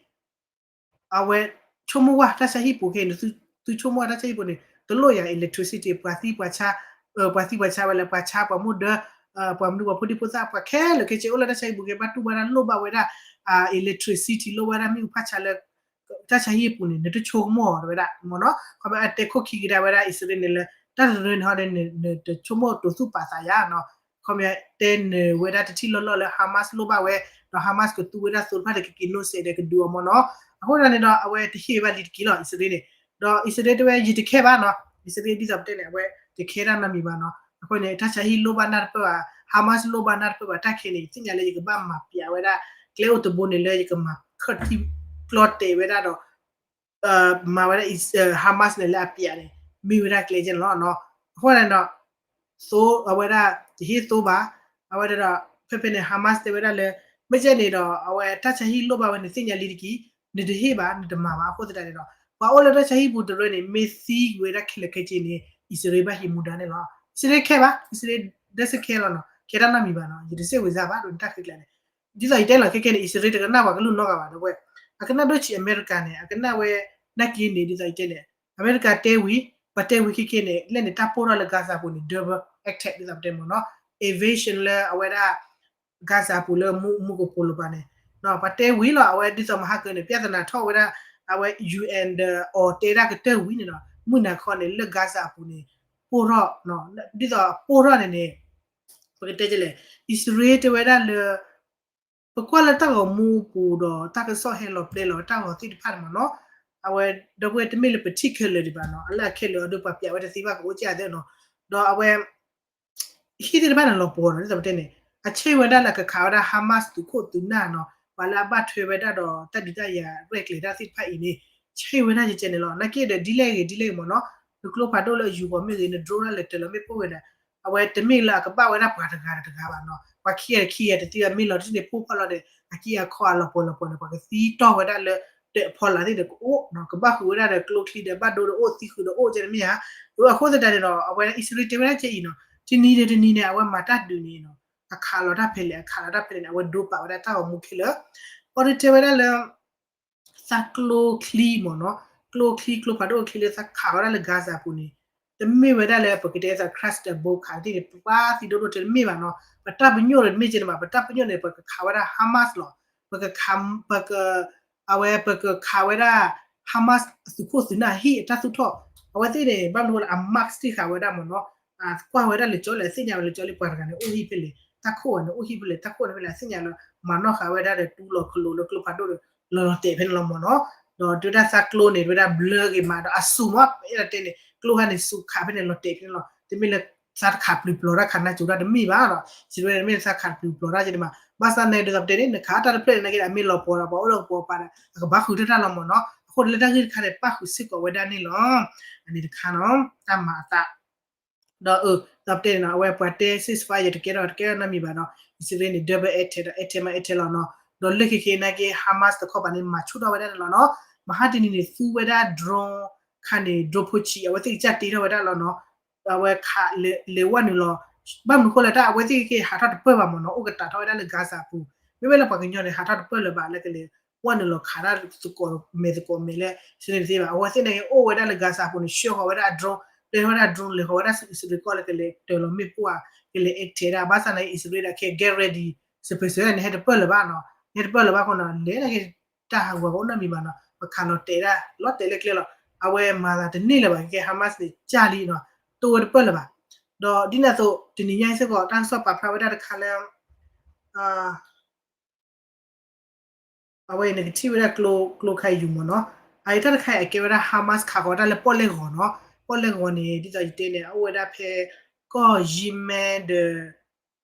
အဝဲဆိကမိၣ်ဝဲတၢ်ဆါဟံၣ်ပူၤခဲအံၤန့ၣ် သုဆိကမိၣ်ဝဲတၢ်ဆါဟံၣ်ပူၤန့ၣ် တလိၣ်ယၤ electricity ပှၤသံပှၤဆါ, ပှၤသံပှၤဆါဝဲလၢပှၤဆါ ပှၤမူဒါ, ပှၤမနုၤပှၤဖိဒံဖိသၣ် ပှၤခဲလၢာ်ခဲဆ့အိၣ်လၢတၢ်ဆါဟံၣ်ပူၤက့ၤ ဘၣ်တူၢ်ဘၣ်တၢ်လိၣ်ဘၣ်ဝဲဒၣ် electricity လိၣ်ဘၣ်ဒၣ်မ့ၣ်အူဖၣ်ဆါလၢ တၢ်ဆါဟံၣ်အပူၤန့ၣ် နတဆိကမိၣ်အီၤတဝဲဒၣ်မ့ၢ်နီၤ, ခီဖျိအတဲခိၣ်ခံကဒါဝဲဒၣ်အံၣ်စရ့လးန့ၣ်လၢ တၢ်တရၢန့ၣ်ဟီဒ်န့ၣ် နတဆိကမိၣ်တိာ်သူၣ်ပာ်သးယၤနီၤ, ခီဖျိတဲနၢၤဝဲဒၣ်တထံၣ်လီၢ်လီၢ်လၢ Hamas လိၣ်ဘၣ်ဝဲ, ဒီး Hamas ကသူဝဲဒၣ်သိတဖၣ်ဒီးကက့ၤနိးစဲးဒီးကဒုးအီၤမ့ၢ်နီၤ, အဃိန့ၣ်ဒီး အဝဲတဟ့ၣ်ဘၣ်လံတက့ၢ်လီၤ အံၣ်စရ့လးန့ၣ်, ဒီးအံၣ်စရ့လးတဲဝဲယတခဲဘၣ်နီၤ, အံၣ်စရ့လးဒ်သိးပတဲန့ၣ် အဝဲတခဲဒၣ်နီတမံၤဘၣ်နီၤ, အဃိန့ၣ် တၢ်ဆါဟံၣ်လိၣ်ဘၣ်နၢ်တပၢၢ်ဘၣ်, Hamas လိၣ်ဘၣ်နၢ်တပၢၢ်ဘၣ်, တၢ်ခဲန့ၣ် ယသ့ၣ်ညါလၢယကဘၣ်မၤပျးဝဲဒၣ် ကျဲအိၣ်တဘိန့ၣ်လၢယကမၤခၢၣ်ထံကျီတဲာ်ဝဲဒၣ်ဒီး မၤဝဲဒၣ် Hamas န့ၣ်လၢအပျးန့ၣ် မ့ၢ်ဝဲဒၣ်ကျဲကဲန့ၣ်လီၤ. အဃိန့ၣ်ဒီး သိ အဝဲဒၣ် တဟ့ၣ်သိဘၣ်. အဝဲဒၣ်ဒီး ဖဲဖဲန့ၣ် Hamas တဲဝဲဒၣ်လၢ မ့ၢ်ကဲန့ၣ်ဒီး အဝဲတၢ်ဆါဟံၣ်လိၣ်ဘၣ်ဝဲန့ၣ် သ့ၣ်ညါလံတက့ၢ်, နတဟ့ၣ်ဘၣ် နတမၤဘၣ်. အဃိသတးန့ၣ်ဒီး ပှၤအိၣ်လၢတၢ်ဆါဟံၣ်ပူၤတရၢန့ၣ် မ့ၢ်သံဝဲဒၣ်ခဲလၢာ်ခဲဆ့န့ၣ် အံၣ်စရ့လးဘၣ်ဟံးမူဒါန့ၣ်လီၤ. အံၣ်စရ့လးခဲဘၣ်, အံၣ်စရ့လးဒၢစခဲလီၤနီၤ, ခဲတၢ်နီတမံၤဘၣ်နီၤ, ယတစ့ၢ်ဝဲစၢ်ဘၣ် ဒ်တၢ်ဃ့ကျဲန့ၣ်. ဒ်သိးယတဲလီၤခဲကဲန့ၣ် အံၣ်စရ့လးတကနၣ်ပှၤကလုၢ်နီတဂၤဘၣ်ဒီးဝဲ, အကနၣ်ဒိၣ်ဆံးအမဲရကၤန့ၣ် အကနၣ်ဝဲ နာ်က့န့ၣ် ဒ်သိးယတဲန့ၣ် အမဲရကၤတဲဝံၤ, ပှၤတဲဝံၤခဲကဲန့ၣ် လဲၣ်န့ၣ် တၢ်ပိၢ်ထီၣ်လၢ Gaza ပူၤန့ၣ် double attack ဒ်သိးပတဲမ့ၢ်နီၤ, invasion လၢအဝဲဒၣ် Gaza ပူၤလၢမူကပိာ်လိၤပၤန့ၣ် ပှၤတဲဝံၤလီၤ. အဝဲဒ်သိးမဟါကၢန့ၣ် ပြဿနာထီၣ်ဝဲဒၣ် အဝဲ ယူၣ်အၣ် ဒီးအီၤတဲဒၣ်ကတၢၢ်ဝံၤန့ၣ်ဒီး မုၢ်နၤခီန့ၣ် လၢ Gaza အပူၤန့ၣ် ပိၢ်ထီၣ်, ဒ်သိးပိၢ်ထီၣ်န့ၣ်န့ၣ် ပကတဲကလဲၣ်, အံၣ်စရ့လးတဲဝဲဒၣ်လၢ ပကွၢ်လၢတၢ်ဂီၤမူပူၤဒီး တၢ်ကစီၣ်ဟဲလီၤပျဲလီၤတၢ်ဂီၤသ့ၣ်တဖၣ်န့ၣ်မ့ၢ်နီၤ, အဝဲဒီပုၢ်ဝဲၢ်တမ့ၢ်လၢပထံၣ်ခဲလၢာ်ဒံးဘၣ်နီၤ, အလၢအခဲလၢာ်အဒိပှၤပျးဝဲတသ့ဘၣ်ကအိၣ်ကၢ်သ့နီၤ, ဒီးအဝဲ ဟံၣ်သ့ၣ်တဖၣ်န့ၣ်လီၤပှီၤဒီး ဒ်သိးပတဲန့ၣ် အဆ့ၣ်ဝဲဒၣ်လၢကခးဝဲဒၣ် Hamas သုးခိၣ်သုးနၢ်နီၤ, ပှၤလၢအဘၣ်ထွဲဝဲဒၣ်ဒီးတၢ်ဒုးတၢ်ယၤရဲၣ်ကျဲၤတၢ်သ့ၣ်တဖၣ်အံၤန့ၣ် ဆ့ၣ်ဝဲဒၣ်ကဲန့ၣ်လီၤ. နာ်က့ဒီးဒ်လဲၣ်ဂ့ၤဒ်လဲၣ်ဂ့ၤမ့ၢ်နီၤ, နကျိဖးဒိၣ်လၢအယူၤဃီၤမ့ၢ်ဂ့ၤ န drone လၢလဲၤတၢၤလီၤမ့ၣ်ပိၢ်ဂ့ၤဒီး အဝဲတမ့ၢ်လၢအကဘၣ်ဝဲဒၣ်ပှၤတဂၤတဂၤဘၣ်နီၤ, ပှၤခံဂၤခံဂၤတသ့ဘၣ် မ့ၢ်လီၤတံၢ်န့ၣ် ပိၢ်ဖီၣ်လီၤဒီး အကံၢ်အခီအလီၤပှီၤလီၤပှီၤန့ၣ် ပှၤကသံတီၢ်ဝဲဒၣ်လၢ တၢးအဖီလာ်သ့ၣ်ဒီးကအိၣ်နီၤ, ကဘၣ်ဃုာ်ဝဲဒၣ်ဒီးကျိချံဒီးဘၣ်ဒိဒီးအိၣ် သံဃုာ်ဒီးအိၣ်ကဲန့ၣ်မ့ၢ်ဧါ. အဃိသတးန့ၣ်ဒီး အဝဲအံၣ်စရ့လးတဲဝဲဒၣ်ကဲအံၤနီၤ, တနံၤဒီးတနံၤန့ၣ် အဝဲမၤတၢ်ဒုးန့ၣ်နီၤ, အခးလီၤတၢ်ဖဲလဲၣ် အခးလီၤတၢ်ဖဲလဲၣ်န့ၣ် အဝဲဒိပာ်ဝဲဒၣ်တၢ်ဂီၤမူခဲလၢာ်, အီၤဒုးတဲဝဲဒၣ်လၢ သးကျိချံမ့ၢ်နီၤ, ကျိချံ ကျိဖးဒိၣ်ချံလၢသးခးဝဲဒၣ်လၢ Gaza ပူၤန့ၣ် တမ့ၢ်ဝဲဒၣ်လၢပကတဲအသး cluster bomb ခးသ့ၣ်န့ၣ် ပှၤသံဒိၣ်ဒိၣ်တဲတမ့ၢ်ဘၣ်နီၤ, ပတၢ်ပညိၣ်န့ၣ်တမ့ၢ်ကဲန့ၣ်ဘၣ်, ပတၢ်ပညိၣ်န့ၣ် ပကခးဝဲဒၣ် Hamas လီၤ, ပကခး ပက အဝဲပကခးဝဲဒၣ် Hamas အသုးခိၣ်သုးနၢ်ဟံၣ်အတၢ်သူၣ်ထီၣ်, အဝဲသ့ၣ်န့ၣ် ဘၣ်မနုၤဃိလၢအ mark တ့ၢ်ဃာ်ဝဲဒၣ်မ့ၢ်နီၤ, ကွၢ်ဝဲဒၣ်လၢကၠီလၢအသ့ၣ်ညါဝဲလၢကၠီလၢပှၤတဂၤန့ၣ် အိၣ်ဟံၣ်ဖဲလဲၣ်, တၢ်ခိၣ်ဝဲန့ၣ် အိၣ်ဟံၣ်ဖဲလဲၣ်, တၢ်ခိၣ်န့ၣ်ဖဲလဲၣ် အသ့ၣ်ညါလၢ မၤနီၣ်ဃာ်ဝဲဒၣ်ဒီးတူၢ်လီၤခလိာ်လၢကျိဖးဒိၣ်ဒီး လီၤလီၤတဲာ်ဖဲန့ၣ်လီၤမ့ၢ်နီၤ, ဒီးတဲဝဲဒၣ်သးကျိန့ၣ် တဲဝဲဒၣ်ဘျၢဂ့ၤမးဒီးအစူၤမ့ၢ် အဲၣ်ဒိးတဲန့ၣ် ကျိခါန့ၣ် စူၤခးဖဲန့ၣ်လီၤတဲာ်ဖဲန့ၣ်လီၤ, တမ့ၢ်လၢ သးတခးပျုၤပျီၤတၢ်ခးနါစိၤတၢ်တမ့ၢ်ဘၣ်ဒီး စံးဝဲန့ၣ်မ့ၢ်သးခးပျုၤပျီၤတၢ်ကဲန့ၣ်မး, ဘၣ်ဆၣ်န့ၣ် ဒ်သိးပတဲန့ၣ် နခးတၢ်တဖျၢၣ်န့ၣ် နာ်က့ဒီး အမ့ၢ်လီၤပှီၤဒီး ပှၤအိၣ်လၢပှီၤပၤဒီး အကဘၣ်ဃုထၢတၢ်လီၤမ့ၢ်နီၤ, အဃိဒီးလၢတၢ်ဂ့ၢ်တခါန့ၣ် ပၣ်ဃုာ်စ့ၢ်ကီးဝဲဒၣ်န့ၣ်လီၤ, အန့ၣ်တခါနီၤ တၢ်မၤအသး ဒီးအၢ ဒ်သိးပတဲန့ၣ်နီၤ အဝဲပှၤတဲ ceasefire တကဲထီၣ် တကဲထီၣ်နီတမံၤဘၣ်နီၤ, အံၣ်စရ့လးန့ၣ် double attack ဒီး attack မး attack လီၤနီၤ, ဒီးလၢခံခံနာ်က့ Hamas တခီပၤန့ၣ် မၤဆူၣ်ထီၣ်ဝဲဒၣ်န့ၣ်လီၤနီၤ, မဟါတနံၤန့ၣ် သူဝဲဒၣ် drone ခါန့ၣ် drone ဖိဆံး အဝဲသ့ၣ်ကစၢ်တ့ထီၣ်ဝဲဒၣ်လီၤနီၤ, အဝဲခးလဲၤဝဲနုာ်လီၤ, ဘၣ်မနုၤဃိလဲၣ် တၢ်အဝဲသ့ၣ်ကဟးထီၣ်တပၢၢ်ဘၣ်မ့ၢ်နီၤ, အိၣ်ကတးထီၣ်ဝဲဒၣ်လၢ Gaza ပူၤ, မ့မ့ၢ်လၢပှၤကညီန့ၣ် ဟးထီၣ်တပၢၢ်လၢၤဘၣ်လၢကလဲၤ ဝဲနုာ်လီၤခးတၢ်သကိးမဲာ်သကိးမဲာ်လၢ စ့န့ၣ်တသ့ဘၣ်, အဝဲသ့ၣ်နာ်က့ အိၣ်ဝဲဒၣ်လၢ Gaza ပူၤန့ၣ် ဆှၢဃီၤဝဲဒၣ် drone, လဲၤဝဲဒၣ် drone လဲၤဃီၤဝဲဒၣ်ဆူအံၣ်စရ့လးကီၢ်လၢကလဲၤတၢၤလီၤမ့ၣ်ပိၢ်ဧါ, ကလဲၤ attack ဒၣ်, ဘၣ်ဆၣ်နာ်က့ အံၣ်စရ့လးဒီးခဲ get ready စပယ်စပယ်န့ၣ် ဟဲတပၢၢ်လၢၤဘၣ်နီၤ, ဟဲတပၢၢ်လၢၤဘၣ်အဃိနီၤ လဲၤနာ်က့ တၢ်ဟးဂီၤကအိၣ်နီတမံၤဘၣ်နီၤ, ပခးလီၤတဲာ်ဒၣ် လီၤတဲာ်လၢကျဲလီၤ, အဝဲမၤသးတန့ၢ်လၢၤဘၣ် ခဲ Hamas န့ၣ် ကၢ်လံနီၤ, တိၢ်ဝဲတပၢၢ်လၢၤဘၣ်, ဒီးဒ်န့ၣ်အသိး တနံၤညါအံၤစ့ၢ်ကီး တၢ်ကစီၣ်ပာ်ဖျါဝဲဒၣ်တခါလၢ အဝဲအံၤန့ၣ်ကထံၣ်ဝဲဒၣ်ကျိ ကျိခါအံၤယူၤမ့ၢ်နီၤ, အအံၤတၢ်တခါအံၤအကဲဝဲဒၣ် Hamas ခးဃီၤဝဲဒၣ်လၢပီၣ်လဲၣ်ဂီၤနီၤ, ပီၣ်လဲၣ်ဂီၤန့ၣ် ဒ်သိးယတဲန့ၣ် အအိၣ်ဝဲဒၣ်ဖဲ ကီၢ်ယံမဲဒီး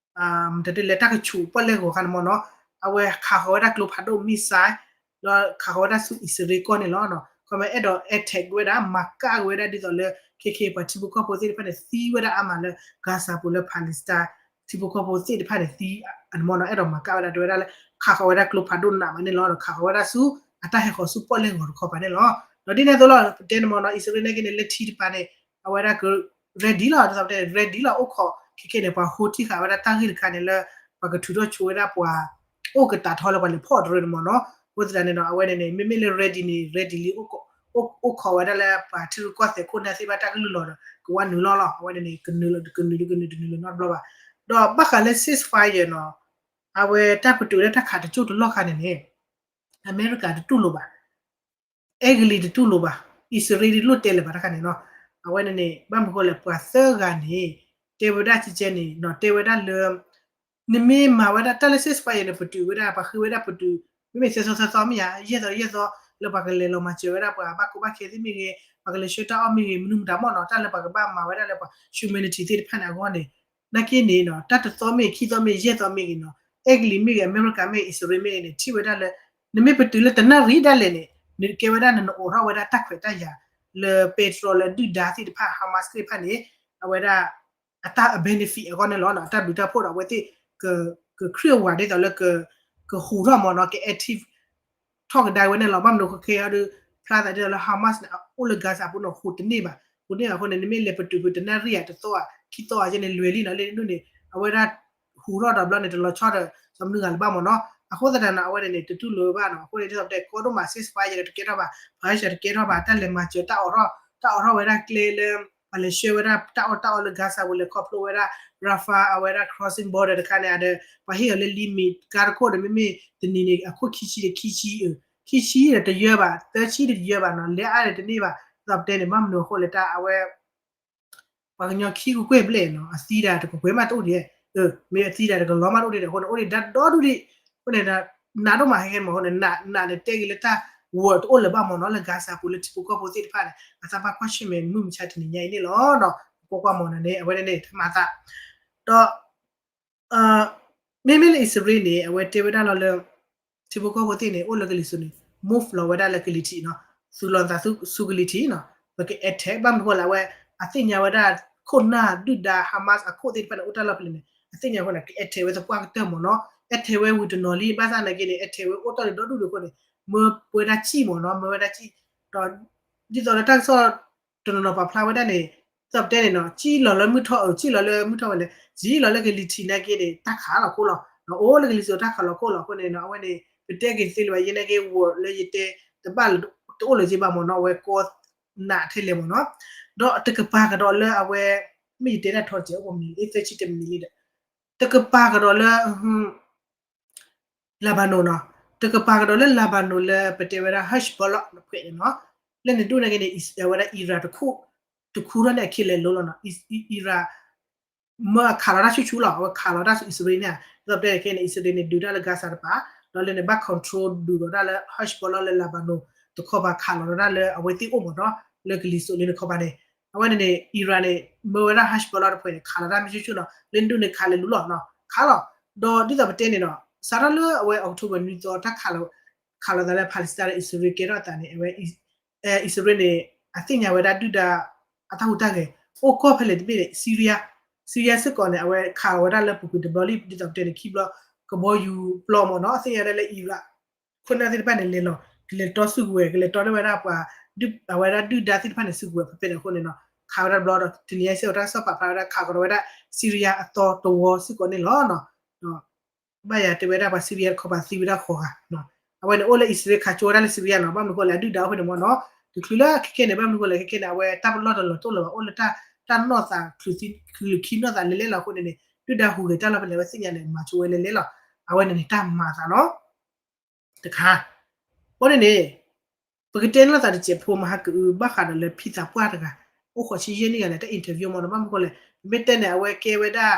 မတၤဒ်လဲၣ် တၢ်ကဆူးပီၣ်လဲၣ်ဂီၤခါန့ၣ်မ့ၢ်နီၤ, အဝဲခးဃီၤဝဲဒၣ်ကျိဖးဒိၣ် missile ဒီးခးဃီၤဝဲဒၣ်ဆူအံၣ်စရ့လးကီၢ်န့ၣ်လီၤ. ခီမ့ၢ်အဲၣ်ဒိး attack ဝဲဒၣ် မၤကၣ်က့ၤဝဲဒၣ်ဒ်သိးလၢ ခဲခဲပှၤထံဖိကီၢ်ဖိသ့ၣ်တဖၣ်န့ၣ် သံဝဲဒၣ်အါမးလၢ Gaza ပူၤလၢ Palestine ထံဖိကီၢ်ဖိသ့ၣ်တဖၣ်န့ၣ် သံအန့ၣ်မ့ၢ်နီၤ, အဲၣ်ဒိးမၤကၣ်ဝဲဒၣ် တဲဝဲဒၣ်လၢ ခးဃီၤဝဲဒၣ်ကျိဖးဒိၣ်နးမးန့ၣ်လီၤ. ဒီးခးဃီၤဝဲဒၣ်ဆူ အတၢ်ဟဲဃီၤဆူပီၣ်လဲၣ်ဂီၤတခီပၤန့ၣ်လီၤ. ဒီးဒ်န့ၣ်အသိးလီၤ ပတဲန့ၣ်မ့ၢ်နီၤ အံၣ်စရ့လးန့ၣ်က့န့ၣ် လၢထံတပၤန့ၣ် အဝဲဒၣ်က ready လီၤ, ဒ်သိးပတဲ ready လီၤ အိၣ်ခိး ခဲခဲန့ၣ် ပှၤဟိထံၣ်ဃာ်ဝဲဒၣ်တၢ်ဂ့ၢ်တခါန့ၣ်လၢ ပှၤကထုးထီၣ်ဆိဝဲဒၣ်ပှၤ အိၣ်ကတးထီလၢပှၤလဲၤဖီၣ်တရၢန့ၣ်မ့ၢ်နီၤ. အဃိသတးန့ၣ်ဒီး အဝဲန့ၣ်န့ၣ် မ့မ့ၢ်လၢ ready န့ၣ် ready လံ အိၣ်ခိးဝဲဒၣ်လၢပှၤထံရူၢ်ကီၢ်သဲးခိၣ်နၢ်သ့ၣ်တဖၣ်တၢ်ကလုၢ်လီၤဒီး ကဝဲနုာ်လီၤလီၤ. အဝဲန့ၣ်န့ၣ် ကနုာ်လီၤ ကနုာ်လီၤ ကနုာ်တနုာ်လီၤနီတဘျီဘၣ်. ဒီးဘၣ်ဃးလၢ ceasefire နီၤ, အဝဲတၢ်ပတုာ်ဝဲဒၣ်တၢ်ခးတစိၢ်တလီၢ်ခါန့ၣ်န့ၣ် အမဲရကၤတတူၢ်လိာ်ဘၣ် အဲကလံးတတူၢ်လိာ်ဘၣ်, အံၣ်စရ့လးလိၣ်တဲလၢၤဘၣ်တခါန့ၣ်နီၤ. အဝဲန့ၣ်န့ၣ် ဘၣ်မနုၤဃိလဲၣ် ပှၤသၢဂၤန့ၣ် တဲဝဲဒၣ်ကဲကဲန့ၣ်နီၤ, တဲဝဲဒၣ်လၢ နမ့ၢ်မၤဝဲဒၣ်တၢ်လၢ ceasefire န့ၣ် ပတုာ်ဝဲဒၣ် ပှၤဃ့ဝဲဒၣ်ပတုာ် မ့မ့ၢ်သၢသီသၢသီမ့ၢ်ဧါ, ယဲၢ်သီယဲၢ်သီ လၢပှၤကလဲၤလီၤမၤစၢၤဝဲဒၣ်ပှၤဘၣ်ကီဘၣ်ခဲသ့ၣ်မ့ၢ်ဂ့ၤ, ပှၤကလဲၤဆှၢတၢ်အီၣ်မ့ၢ်ဂ့ၤ, မနုၤမတၤမ့ၢ်နီၤ, တၢ်လၢပှၤကဘၣ်မၤဝဲဒၣ်လၢပှၤ humanity သ့ၣ်တဖၣ်န့ၣ်အဂီၢ်န့ၣ် နာ်က့န့ၣ်နီၤ တၢ်တသီမ့ၢ်ခံသီမ့ၢ်ယဲၢ်သီမ့ၢ်ဂ့ၤနီၤ, အဲကလံးမ့ၢ်ဂ့ၤ အမဲရကၤမ့ၢ်ဂ့ၤ အံၣ်စရ့လးမ့ၢ်ဂ့ၤန့ၣ် ထံၣ်ဝဲဒၣ်လၢ နမ့ၢ်ပတုာ်လၢတနၣ်ရံၣ်ဒၣ်လဲာ်န့ၣ် နကဲဝဲဒၣ်နနအိးထီၣ်ဝဲဒၣ်တၢ်ခွဲးတၢ်ယာ် လၢ petrol လၢဒုၣ်ဒါသ့ၣ်တဖၣ် Hamas သ့ၣ်တဖၣ်န့ၣ် အဝဲဒၣ် အတၢ် benefit အဂီၢ်န့ၣ်လီၤ. အတၢ်ဘျုးတၢ်ဖှိၣ်ဒီးအဝဲသ့ၣ် က ကခရံာ်ဝၤဒ်သိးလၢ ကဟူးထီၣ်မ့ၢ်နီၤ က active ထီၣ်ကဒါဝဲန့ၣ်လီၤ. ဘၣ်မနုၤဃိခဲအံၤဒီး ဖျါသးဒ်သိးလၢ Hamas န့ၣ် အိၣ်လၢ Gaza ပူၤန့ၣ် ဟူးတန့ၢ်ဘၣ် ဟူးတန့ၢ်ဘၣ်အဃိန့ၣ် နမ့ၢ်လဲၤပတုာ်ကွံာ်တနၣ်ရံၣ်ဧါ တသီဧါ ခံသီဧါ ကဲန့ၣ် လွဲၤလံနီၤ လၢနဒူၣ်န့ၣ် အဝဲဒၣ် ဟူးထီၣ်ဒီးဘျီန့ၣ် တလီၤဆီဒီး စီၤမနုၤဂၤလၢၤဘၣ်မ့ၢ်နီၤ. အဃိသတးန့ၣ် အဝဲန့ၣ် တတူၢ်လိာ်ဘၣ်နီၤ. အဃိန့ၣ် ဒ်သိးပတဲကီဒိၣ်မး ceasefire တကဲထီၣ်ဘၣ် ဖၣ်ဆၢတကဲထီၣ်ဘၣ် တၢ်လဲၤမၤစၢၤ တၢ်အိးထီၣ် တၢ်အိးထီၣ်ဝဲဒၣ်ကျဲလၢ ပှၤလဲၤဆှၢဝဲဒၣ်တၢ်အီၣ်တၢ်အီလၢ Gaza ပူၤ လဲၤခီဖျိဝဲဒၣ် Rafah အဝဲဒၣ် crossing border တခါန့ၣ်ဒီး ပှၤဟ့ၣ်အီၤလၢ limit ကါတခိၣ်ဒီး မ့မ့ၢ်တနံၤန့ၣ် အခိၣ်ခံဆံဒီးခံဆံ အ ခံဆံဒီးတယၢဘၣ် သၢဆံဒီးတယၢဘၣ်နီၤ လဲအါဒီးတန့ၢ်ဘၣ် ဒ်သိးပတဲန့ၣ် ဘၣ်မနုၤအဃိလဲၣ် တၢ်အဝဲ ပှၤကညီခံကကွဲၢ်ဘျဲၣ်နီၤ အသံဒၣ်တကကွဲၢ်မးတအိၣ်ဒံး မ့ၢ်အသံဒၣ်တကလီမးတအိၣ်ဒံးဒီး အဃိန့ၣ် အိၣ်ဒံးဒၣ်ဒီဒူၣ်ဒံး အဃိန့ၣ် နးဒိၣ်မးဟဲဟဲမးအဃိန့ၣ် နးန့ၣ်တဲက့ၤလၢတၢ်ဝၢတအိၣ်လၢၤဘၣ်မ့ၢ်နီၤ လၢ Gaza ပူၤလၢ ထံဖိကီၢ်ဖိသ့ၣ်တဖၣ်န့ၣ် အသးဘၣ်ကွၢ်ဆၢၣ်မဲာ်မုၢ်မဆါတနံၤညါအံၤန့ၣ်လီၤ. ကွၢ်ကွၢ်မ့ၢ်နီၤန့ၣ် အဝဲန့ၣ်တမၤသး ဒီး မ့မ့ၢ်လၢအံၣ်စရ့လးန့ၣ် အဝဲတဲဝဲဒၣ်လီၤလၢ ထံဖိကီၢ်ဖိသ့ၣ်န့ၣ် အိၣ်လၢကလံၤစိးန့ၣ် move လီၤဝဲဒၣ်လၢကလံၤထံးနီၤ သုးလီၤသးဆူကလံၤထံးနီၤ ပက attack ဘၣ်မနုၤဃိလဲၣ် အဝဲ အသ့ၣ်ညါဝဲဒၣ် ခိၣ်နၢ်ဒုၣ်ဒါ Hamas အခိၣ်သ့ၣ်တဖၣ်န့ၣ် အိၣ်တၢ်လီၢ်ဖဲလဲၣ်န့ၣ် အသ့ၣ်ညါအဃိန့ၣ် က attack ဝဲသပှၢ်ကတၢၢ်မ့ၢ်နီၤ attack ဝဲဝံၤတနီၤလံ ဘၣ်ဆၣ်နာ်က့န့ၣ် attack ဝဲအိၣ်တ့ၢ်လၢဒီဒူၣ်ဒံးအဃိန့ၣ် မၢဝဲဒၣ်စံၣ်မ့ၢ်နီၤ မၢဝဲဒၣ်စံၣ် ဒီး ဒ်သိးလၢတၢ်ကစီၣ် တနီၤနီၤပာ်ဖျါဝဲဒၣ်န့ၣ် ဒ်သိးပတဲန့ၣ်နီၤ စံၣ်လီၤလၢမုၢ်ထီၣ်အၢ စံၣ်လီၤလၢမုၢ်ထီၣ်ဝဲလဲၣ် စံၣ်လီၤလၢကလံၤထံးနာ်က့န့ၣ် တၢ်ခးလီၤခိၣ်လီၤ အိၣ်လၢကလံၤစိးတၢ်ခးလီၤခိၣ်လီၤအဃိန့ၣ်နီၤ အဝဲန့ၣ် ပတဲက့ၤတသ့လၢၤဘၣ် ယဲနာ်က့ ဝၢလၢယတဲ တဘၣ် တအိၣ်လၢၤက့ဘၣ်မ့ၢ်နီၤ အဝဲကီနးထဲလဲၣ်မ့ၢ်နီၤ ဒီးတကပၤကဒီးလၢအဝဲ မ့ၢ်ယတဲတၢ်ထီၣ်စဲးအိၣ်မံၤ သၢဆံတမံၤလံဒီး တကပၤကဒီးလၢ Lebanon နီၤ တကပၤကဒီးလၢ Lebanon လၢပတဲဝဲဒၣ် Hezbollah တဖုန့ၣ်နီၤ လၢန့ၣ်ဒိၣ်နာ်က့န့ၣ် အဝဲဒၣ် Iran တခူ တခူထီၣ်န့ၣ်အခံလဲၤလိၤလီၤနီၤ Iran မၢအခးလီၤတၢ်ဆူၣ်ဆူၣ်လီၤ အဝဲခးလီၤတၢ်ဆူၣ်အံၣ်စရ့လးန့ၣ် ဒ်သိးပတဲန့ၣ်ခဲအံၤန့ၣ် အံၣ်စရ့လးန့ၣ် ဒုးတၢ်လၢ Gaza တပၤ ဒီးလၢန့ၣ်ဘၣ် control ဒုးဒီးတၢ်လၢ Hezbollah လၢ Lebanon တခီပၤခးလီၤဒီးတၢ်လၢအဝဲသ့ၣ်အိၣ်မ့ၢ်နီၤ လၢကလံၤစိးလၢတခီပၤန့ၣ် အဝဲန့ၣ်န့ၣ် Iran န့ၣ် မၢဝဲဒၣ် Hezbollah တဖုန့ၣ် ခးလီၤတၢ်မ့ၢ်ဆူၣ်ဆူၣ်နီၤ လၢန့ၣ်ဒိၣ်န့ၣ်ခးလဲၤလိၤလီၤနီၤ ခးလီၤ ဒီးဒ်သိးပတဲန့ၣ်နီၤ စးထီၣ်လၢအဝဲ October နွံသီတၢ်ခးလီၤ ခးလီၤသးလၢ Palestine ဒီးအံၣ်စရ့လးကဲထီၣ်အသးန့ၣ် အဝဲ အံၣ်စရ့လးန့ၣ် အသ့ၣ်ညါဝဲဒၣ်ဒုၣ်ဒါ အတၢ်ဟူးတၢ်ဂဲၤ အိၣ်ကီၢ်ဖဲလဲၣ်တဘ့ၣ်န့ၣ် Syria Syria စ့ၢ်ကီးန့ၣ် အဝဲခးလီၤဝဲဒၣ်လၢပူၤကွံာ်တဘျီလံ ဒ်သိးပတဲန့ၣ် ခံဘျီ ကဘီယူၤပျီမ့ၢ်နီၤ အသ့ၣ်ညါဝဲဒၣ်လၢ Iraq ခိၣ်နၢ်သ့ၣ်တဖၣ်န့ၣ် လဲၤလီၤ ကလဲၤတီစုကဝဲၤ ကလဲၤတီန့ၢ်ဝဲဒၣ်ပှၤ အဝဲဒၣ်ဒုၣ်ဒါသ့ၣ်တဖၣ်န့ၣ် စုကဝဲၤဖဲဖဲန့ၣ်အဃိန့ၣ်နီၤ ခးဝဲဒၣ်တဘျီဒီး တနံၤညါစ့ၢ်ကီးတၢ်ကစီၣ်ပာ်ဖျါဝဲဒၣ် ခးကဒီးဝဲဒၣ် Syria အသီတဝီစ့ၢ်ကီးန့ၣ်လီၤ. ဒီး ဘၣ်ယၤတဲဝဲဒၣ်ပှၤ Syria တခီပၤသံဝဲဒၣ်ဃိးဂၤ အဝဲန့ၣ်အိၣ်လၢအံၣ်စရ့လးခးကၠိဝဲဒၣ်လၢ Syria နီၤ ဘၣ်မနုၤဃိလဲၣ် အဒုၣ်ဒါအိၣ်ဖဲန့ၣ်မ့ၢ်နီၤ တချုးလၢခဲခဲန့ၣ် ဘၣ်မနုၤဃိလဲၣ် ခဲခဲန့ၣ် အဝဲတၢ်ပလီၢ်တလီၤတိၢ်လၢၤဘၣ် အိၣ်လၢတၢ်နီၢ်သး ကလုာ်ခံနီၢ်သးလဲၤလဲၤလီၤအဃိန့ၣ်န့ၣ် ဒုၣ်ဒါဟူးဂဲၤတၢ်လီၢ်ဖဲလဲၣ် အဝဲသ့ၣ်ညါန့ၣ် မၤဆိဝဲလဲၤလဲၤလီၤ အဝဲန့ၣ်န့ၣ် တၢ်မၤသးနီၤ တခါ အဃိန့ၣ်န့ၣ် ပကတဲန့ၢ်လိာ်သးတစဲးဖိမဟါကအု ဘၣ်ဃးဒီးလၢဖံသးပှၢ်တဂၤ အိၣ်ဃိးဆံယဲၢ်နံၣ်ဂၤန့ၣ် တၢ် interview မ့ၢ်နီၤ ဘၣ်မနုၤဃိလဲၣ် ပမ့ၢ်တဲန့ၣ် အဝဲကဲဝဲဒၣ်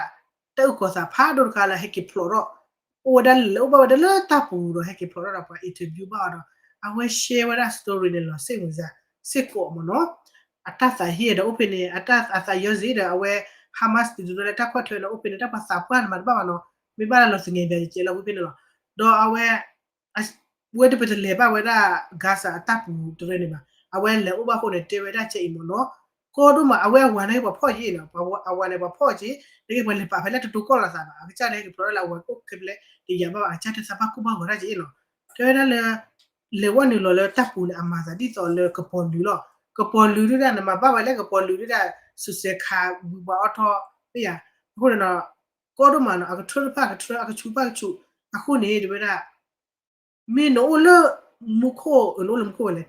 တၢ်အုၣ်ကီၤသးဖးဒိၣ်တခါလၢဟဲက့ၤဖျိးထီၣ် အိၣ်ဝဲဒၣ်လၢ အိၣ်ဘၣ်ဝဲဒၣ်လၢတၢ်ပူၤဒီးဟဲက့ၤဖျိးထီၣ်ဒီးပှၤ interview ဘၣ်အီၤဒီး အဝဲ share ဝဲဒၣ် story န့ၣ် လီၤစ့ၢ်ဝဲစ့ၢ်ကီးမ့ၢ်နီၤ အတၢ်သးဟ့ဒီးအိၣ်ဖဲန့ၣ် အတၢ်အသးယီၤစ့ဒီး အဝဲ Hamas တဒုးလၢတၢ်ကွၢ်ထွဲန့ၣ် အိၣ်ဖဲန့ၣ် တၢ်ပှၤသးပှၢ်န့ၣ်မၤတဘၣ်ဘၣ်နီၤ မ့ၢ်ဘၣ်လၢလီၤသငဲးဘၣ်ကဲလီၤဝံၤဖဲန့ၣ်လီၤ ဒီးအဝဲ ဝဲဒၣ်ပတလဲၤဘၣ်ဝဲဒၣ် Gaza အတၢ်ပူၤတရၢန့ၣ်ဘၣ် အဝဲလဲၤအိၣ်ဘၣ်အဃိန့ၣ် တဲဝဲဒၣ်ကဲအံၤမ့ၢ်နီၤ ကီဒိၣ်မး အဝဲအဝၤန့ၣ်ပှၤဖီၣ်က့ၤနီၤ အဝၤန့ၣ်ပှၤဖီၣ်က့ၤ နကပှၤလဲၤပာ်ဖဲလဲၣ်တတိၤကီၢ်လိာ်သးဘၣ် အကစၢ်န့ၣ်ဟဲက့ၤဖျိးထီၣ်လၢအဝၤအိၣ်ခဲဖဲလဲၣ် တယာ်ဘၣ်ဘၣ် အကစၢ်တသးဘၣ်ကိၢ်ဘၣ်ဂီၤတၢ်က့ၤနီၤ တဲဝဲဒၣ်လၢ လဲၤဝဲနုာ်လီၤလၢတၢ်ပူၤန့ၣ် အမၤသးဒ်သိးလၢကပီၤလုာ်လီၤ ကပီၤလုာ်ဒုဒၣ် နမၤဘၣ်ဝဲလၢကပီၤလုာ်ဒုဒၣ် စူးစဲးခးဝံၤပှၤအီၣ်ထီၣ် မ့ၢ်ယၤ အဃိန့ၣ်နီၤ ကီဒိၣ်မးနီၤ အကထၢတဖၣ်ကထၢ အကဆူးတဖၣ်ကဆူး အဃိန့ၣ် တဲဝဲဒၣ် မ့ၢ်နအိၣ်လၢမူခိၣ် နအိၣ်လၢမူခိၣ်ဝဲလဲၣ်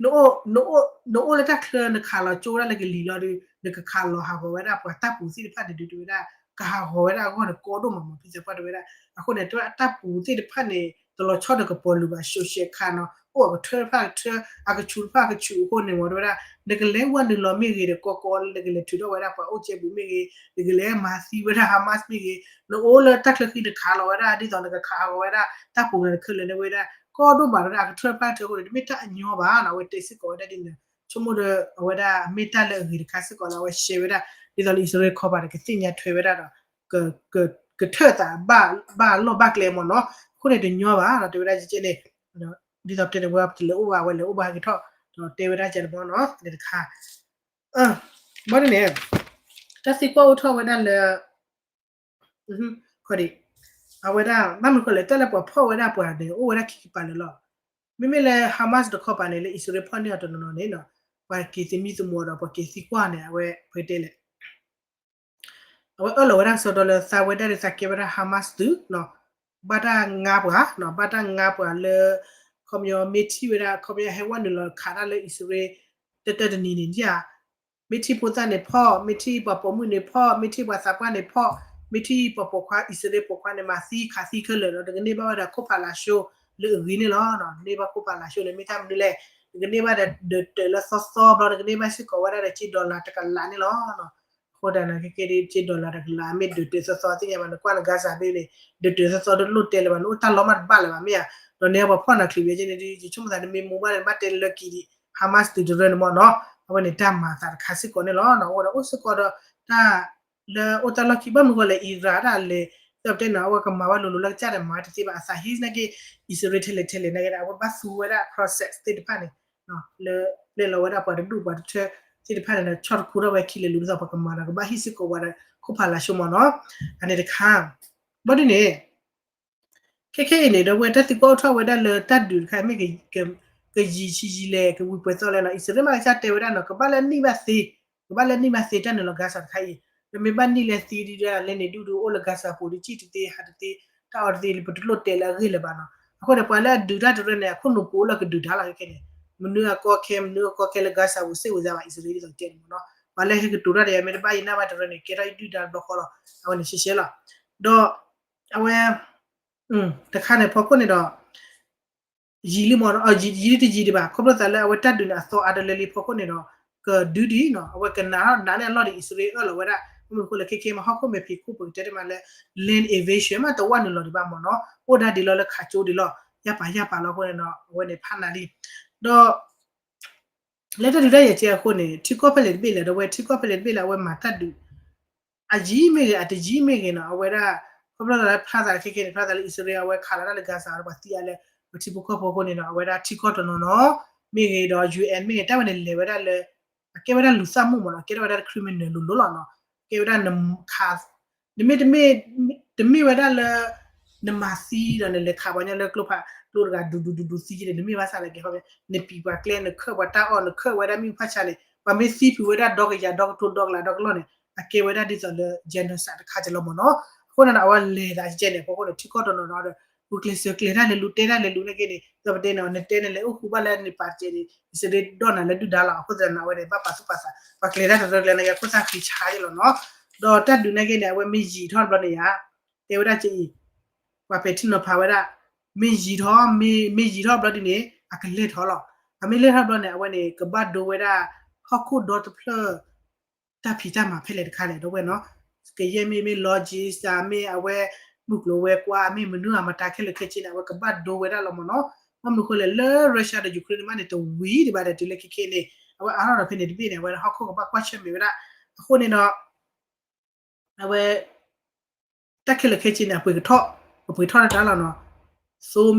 နအိၣ် နအိၣ်လၢတၢ်ချၢ နခးလီၤကၠိဝဲဒၣ်လၢကလံၤလီၤဒီး နကခးလီၤဟးဂီၤဝဲဒၣ်ပှၤတၢ်ပူၤသ့ၣ်တဖၣ်န့ၣ်ဒုး တဲဝဲဒၣ် ကဟးဂီၤဝဲဒၣ်အဂီၢ်န့ၣ် ကီဒိၣ်မးမ့ၢ် ဖံသးပှၢ်တဲဝဲဒၣ် အဃိန့ၣ် တဲဝဲဒၣ်တၢ်ပူၤသ့ၣ်တဖၣ်န့ၣ် တလီၤဆီဒီးကပီၤလုာ်ဘၣ် စူးစဲးခးနီၤ အိၣ်အကထၢတဖၣ်ကထၢ အကဆူးတဖၣ်ကဆူးအဃိန့ၣ်မ့ၢ်တဲဝဲဒၣ် နကလဲၤဝဲနုာ်လီၤမ့ၢ်ဂ့ၤဒီး ကီကီလၢနကလဲၤထုးထီၣ်ဝဲဒၣ်ပှၤအိၣ်ကဲပူၤမ့ၢ်ဂ့ၤ နကလဲၤမၤသံဝဲဒၣ် Hamas မ့ၢ်ဂ့ၤ နအိၣ်လၢတၢ်ချၢဃံနခးလီၤဝဲဒၣ် ဒ်သိးနကခးဟးဂီၤဝဲဒၣ် တၢ်ပူၤန့ၣ် နခဲလၢာ်န့ၣ်ဝဲဒၣ် ကီဒိၣ်မးတဲဝဲဒၣ် အကထၢတဖၣ်ကထၢအဃိန့ၣ် တမ့ၢ်တၢ်အညီဘၣ်နီၤ အဝဲတဲစ့ၢ်ကီးဝဲဒၣ်ဒ်န့ၣ် ဆိကမိၣ်ဒီး အဝဲဒၣ်မ့ၢ်တၢ်လၢအဂ့ၤတခါစ့ၢ်ကီးလၢအဝဲ share ဝဲဒၣ် ဒ်သိးလၢအံၣ်စရ့လးခီပၤဒီး ကသ့ၣ်ညါထွဲဝဲဒၣ်ဒီး ကထၢၣ်သး ဘၣ်လီၢ်ဘၣ်ကျဲမ့ၢ်နီၤ အဃိန့ၣ်တညီဘၣ်နီၤ တဲဝဲဒၣ်ကဲန့ၣ် ဒ်သိးပတဲန့ၣ် ဝဲပတလဲၤအိၣ်ဘၣ် အဝဲလဲၤအိၣ်ဘၣ်ဟဲက့ၤထီၣ် ဒီးတဲဝဲဒၣ်ကဲတဘီနီၤ န့ၣ်တခါ ဘီဒ်န့ၣ် တၢ်သံကွၢ်အိၣ်ထီၣ်ဝဲဒၣ်လၢ ခီဒံး အဝဲဒၣ် ဘၣ်မနုၤဃိလဲၣ် တၢ်လၢပှၤဖီၣ်ဝဲဒၣ်ပှၤန့ၣ် အိၣ်ဝဲဒၣ်ခံကပၤလၢာ်လီၤ. မ့မ့ၢ်လၢ Hamas တခီပၤန့ၣ် လၢအံၣ်စရ့လးဖီၣ်န့ၢ်အီၤတနီၤနီၤန့ၣ်နီၤ ပှၤက့ၤသမံသမိးဒီးပှၤက့ၤသံကွၢ်န့ၣ် အဝဲပတဲလဲၣ် အဝဲအၢၣ်လီၤဝဲဒၣ်ကစီဒီလၢသးဝဲဒၣ်ဒ်သးကဲဝဲဒၣ် Hamas သုးနီၤ ဘၣ်တၢ်ငါပှၤနီၤ ဘၣ်တၢ်ငါပှၤလၢ ခီပညီမ့ၢ်ထံၣ်ဝဲဒၣ် ခီပညီဟဲဝဲနုာ်လီၤခးတၢ်လၢအံၣ်စရ့လး တၢ်တနံၤန့ၣ်ဧါ မ့ၢ်ထံၣ်ဖိသၣ်န့ၣ်ဖီၣ် မ့ၢ်ထံၣ်ပှၤပိာ်မုၣ်န့ၣ်ဖီၣ် မ့ၢ်ထံၣ်ပှၤသးပှၢ်န့ၣ်ဖီၣ် မ့ၢ်ထံၣ်ပှၤပိာ်ခွါ အံၣ်စရ့လးပိာ်ခွါန့ၣ် မၤသံခးသံခဲလၢာ်ဒီး နကန့ၢ်ဘၣ်ဝဲဒၣ်ခိၣ်ဖးလာ်ၡိလၢအဂ့ၤန့ၣ်လီၤ. နကန့ၢ်ဘၣ်ခိၣ်ဖးလာ်ၡိန့ၣ် မ့ၢ်တၢ်မနုၤလဲၣ် နကန့ၢ်ဘၣ်ဒီးဒၢးတၢးလၢသီသီဘျီ နကန့ၢ်ဘၣ်စ့ၢ်ကီးဝဲဒၣ်ဒီးက့ dollar တကလးန့ၣ်လီၤ. အဃိသတးန့ၣ် ကဲကဲဒ်က့ dollar တကလး မ့ၢ်ဒၢးတၢးသီသီသ့ၣ်ညါဘၣ် နကွၢ်လၢ Gaza ဘ့ၣ်န့ၣ် ဒၢးတၢးသီသီတလိၣ်တဲလၢၤဘၣ် နအိၣ်တၢ်လီၤမးတဘၣ်လၢၤဘၣ်မ့ၢ်ဧါ. ဒီးန့ၣ်ပှၤဖီၣ်နၤချုးဝဲကဲန့ၣ် ယဆိကမိၣ်သး နမ့ၢ်မူဘၣ်န့ၣ် နဘၣ်တဲလၢလၢက့ၤဒံး Hamas သုးတရၢန့ၣ်မ့ၢ်နီၤ အဝဲန့ၣ်တၢ်မၤသးတခါစ့ၢ်ကီးန့ၣ်လီၤ. အိၣ်ဒီးအိၣ်စ့ၢ်ကီးဒီးတၢ် လၢအိၣ်တၢ်လီၢ်ခံ ဘၣ်မနုၤဃိလဲၣ် Iran ဒၣ်လဲာ် သ့ၣ်ပတဲန့ၣ် အဝဲကမၤဝဲလိၤလိၤလၢကစၢ်ဒီးမၤတသ့ဘၣ် အသးဟ့ၣ်နာ်က့ အံၣ်စရ့လးထဲလဲၣ်ထဲလဲၣ်နာ်က့ဒီး အဝဲဘၣ်သူဝဲဒၣ် process သ့ၣ်တဖၣ်န့ၣ် လၢပျဲလီၤဝဲဒၣ်ပှၤတဒူၣ်ပှၤတထၢသ့ၣ်တဖၣ်န့ၣ်ဒီး ဆီၣ်တခူထီၣ်ဝဲခံလဲၤလူၤဒ်သိးပှၤကမၤဒီး ကဘၣ်ဟ့ၣ်စ့ၢ်ကီးဝဲဒီး ခိၣ်ဖးလာ်ၡိမ့ၢ်နီၤ အန့ၣ်တခါ ဘီဒ်န့ၣ် ခဲခဲအံၤန့ၣ် ဒီပုၢ်ဝဲၢ် တၢ်သံကွၢ်အိၣ်ထီၣ်ဝဲဒၣ်လၢတၢ်ဒုးတခါ မ့ၢ် ကယံာ်ဆံယံာ်လဲၣ် ကဝံၤပှဲၤသီလဲၣ်နီၤ အံၣ်စရ့လးမ့ၢ်ကစၢ်တဲဝဲဒၣ်နီၤ ကဘၣ်လၢနံၣ်ဘၣ်သ့ ကဘၣ်လၢနံၣ်ဘၣ်သ့ တၢ်နုာ်လီၤ Gaza တခါအံၤ ဒီးမ့ၢ်ဘၣ်နံၣ်လၢသံဒ်လဲၣ်န့ၣ် ဒူၣ်ဒူၣ်အိၣ်လၢ Gaza ပူၤ ဒ်ကံၣ်တသ့ ဟးတသ့ တၢ်အီၣ်တသ့ ပတလိၣ်တဲလၢအဂ့ၢ်လၢၤဘၣ်နီၤ အဃိန့ၣ် ပှၤလၢအဒုးတၢ်တရၢန့ၣ် အခိၣ်နူာ်ပူၤအိၣ်လၢကဒုးတၢ်လီၤခဲခဲန့ၣ် မနုၤအကီခဲ မနုၤအကီခဲလၢ Gaza ပူၤ စ့ၢ်ဝဲသးဘၣ် အံၣ်စရ့လးဒ်သိးတဲန့ၣ်မ့ၢ်နီၤ ပှၤလၢဟဲကတိၤတၢ်ဒီးယၤ မ့ၢ်တဘၣ်ယနၢ်ဘၣ်တရၢန့ၣ် ကဲထီၣ်ယဒုၣ်ဒါတဘျီဃီလီၤ အဝဲန့ၣ်ရှဲရှဲလီၤ ဒီး အဝဲ တခါန့ၣ်ဖီခိၣ်န့ၣ်ဒီး ယံာ်လံမ့ၢ်နီၤ ယံာ်လံတယံာ်ဒံးဘၣ် ခီဖျိသးလၢအဝဲတၢ်ဒုးန့ၣ် အသီအါတလၢလံဖီခိၣ်န့ၣ်ဒီး ကဒုဒံးနီၤ အဝဲကနးထီၣ်နးန့ၢ်အလီၢ်ဒံး အံၣ်စရ့လးအၢၣ်လီၤဝဲဒၣ် မ့ၢ်မနုၤအဃိလဲၣ် ခဲခဲမ့ၢ်ဟီၣ်ခိၣ်မဲာ်ဖံးခိၣ် ပကတဲတမးလၢ land invasion မ့ၢ်တဝၢ်နုာ်လီၤဒံးဘၣ်မ့ၢ်နီၤ အိၣ်ဒၣ်ဒံးလီၤလၢခးကၠိဒံးလီၤ ယၢ်ပာ်ယၢ်ပာ်လီၤအဃိန့ၣ်ဒီး အဝဲန့ၣ်ဖးနးလံ ဒီး လၢတၢ်ဒုးတၢ်ယၤကဲအဃိန့ၣ် ထံကီၢ်ဖဲလဲၣ်တဘ့ၣ်လဲၣ် ဒီပုၢ်ဝဲၢ် ထံကီၢ်ဖဲလဲၣ်တဘ့ၣ်လဲၣ် အဝဲမၤတၢ်ဒုး အယံာ်မ့ၢ်ဂ့ၤ အတယံာ်မ့ၢ်ဂ့ၤနီၤ အဝဲဒၣ် ခီဖျိသးလၢဖျါသးခဲခဲန့ၣ် ဖျါသးလၢအံၣ်စရ့လး အဝဲခးလီၤတၢ်လၢ Gaza ဒီးပှၤသံအါလၢ ပထံဖိကီၢ်ဖိအဃိန့ၣ်ဒီး အဝဲဒၣ်ထံကီၢ်တနီၤနီၤ မ့ၢ်ဂ့ၤဒီး UN မ့ၢ်ဂ့ၤ တၢ်ဝဲန့ၣ်လဲၤဝဲဒၣ်လၢ အကဲဝဲဒၣ်လူၤသၣ်မူၣ်မ့ၢ်နီၤ ကဲထီၣ်ဝဲဒၣ် criminal လိၤလိၤလီၤနီၤ ကဲဝဲဒၣ်နခး နမ့ၢ်တမ့ၢ် တမ့ၢ်ဝဲဒၣ်လၢ နမၤသံဒီးနလဲၤခးပှၤညီလၢကျိဖးကျိတဂၤ ဒူဒူဒူဒူသံန့ၣ် နမ့ၢ်ဘၣ်ဆၣ်လၢကဲခီ နပံာ်ပှၤကျဲ နခၢၣ်ပှၤတၢ်အီၣ် နခၢၣ်ဝဲဒၣ်မ့ၣ်အူဖးဆါန့ၣ် ပှၤမ့ၢ်သံဖုးဝဲဒၣ်ဒီကယၤဒီကထိဒီကလးဒီကလီၢ်န့ၣ် အကဲဝဲဒၣ်ဒ်သိးလၢ genocide တခါကလီၤမ့ၢ်နီၤ အဃိန့ၣ်ဒီး အဝဲလဲၤသးကဲန့ၣ် အဃိန့ၣ် ထံကီၢ်တနီၤနီၤဒီး ဂုာ်ကျဲးစၢးကျဲၤတၢ်လဲၤလူၤ တဲတၢ်လဲၤလူၤန့ၣ်က့န့ၣ် ဒီးပတဲန့ၣ် နတဲန့ၣ်လဲၤအိၣ်ဃူဘၣ်လၢနပာ်စဲးန့ၣ် အံၣ်စရ့လးဒီးနၤလၢဒုၣ်ဒါလီၤ အဃိသတးန့ၣ် အဝဲန့ၣ် ဘၣ်ပာ်သူၣ်ပာ်သး ပှၤကျဲၤတၢ်တရၢကျဲၤန့ၣ် အခိၣ်သၣ်ဃံဆါယလီၤနီၤ ဒီးတၢ်ဒုးန့ၣ်က့န့ၣ် အဝဲမ့ၢ်ယံာ်ထီၣ်တဘျီန့ၣ်ယါ တဲဝဲဒၣ်က့အံၤ ပှၤပဲာ်ထံနီၤဖးဝဲဒၣ် မ့ၢ်ယံာ်ထီၣ် မ့ၢ် မ့ၢ်ယံာ်ထီၣ်ဘျီဒ်န့ၣ် အကလဲၤထီၣ်လီၤ အမ့ၢ်လဲၤထီၣ်ဘျီန့ၣ် အဝဲန့ၣ် ကဘၣ်ဒိဝဲဒၣ် ဟီၣ်ခိၣ်ဒီတဖျၢၣ် တၢ်ဖံးတၢ်မၤဖဲလဲၣ်တခါလဲၣ် ဒီပုၢ်ဝဲၢ်နီၤ ကယဲၢ်မ့ၢ် မ့ၢ် logistics မ့ၢ်အဝဲ မုၢ်ကျိၤဝဲၤကွာ် မ့ၢ်မနုၤအမတၤခဲလၢာ်ခဲဆ့န့ၣ် အဝဲကဘၣ်ဒိဝဲဒၣ်လီၤမ့ၢ်နီၤ ဘၣ်မနုၤအဃိလဲၣ် လၢ Russia ဒီး Ukraine န့ၣ်မးန့ၣ် တဝံၤဒံးဘၣ်ဒီး တုၤလၢခဲခဲန့ၣ် အဝဲအါထီၣ်ဒီးဖဲန့ၣ်တဘ့ၣ်န့ၣ် အဝဲဟီၣ်ခိၣ်ကဘၣ်ကွၢ်ဆၢၣ်မဲာ်ဝဲဒၣ် အဃိန့ၣ်ဒီး အဝဲ တၢ်ခဲလၢာ်ခဲဆ့န့ၣ် အပှ့ၤကထီၣ် ပပှ့ၤထီၣ်တၢ်လီၤနီၤ သိမ့ၢ်ဂ့ၤ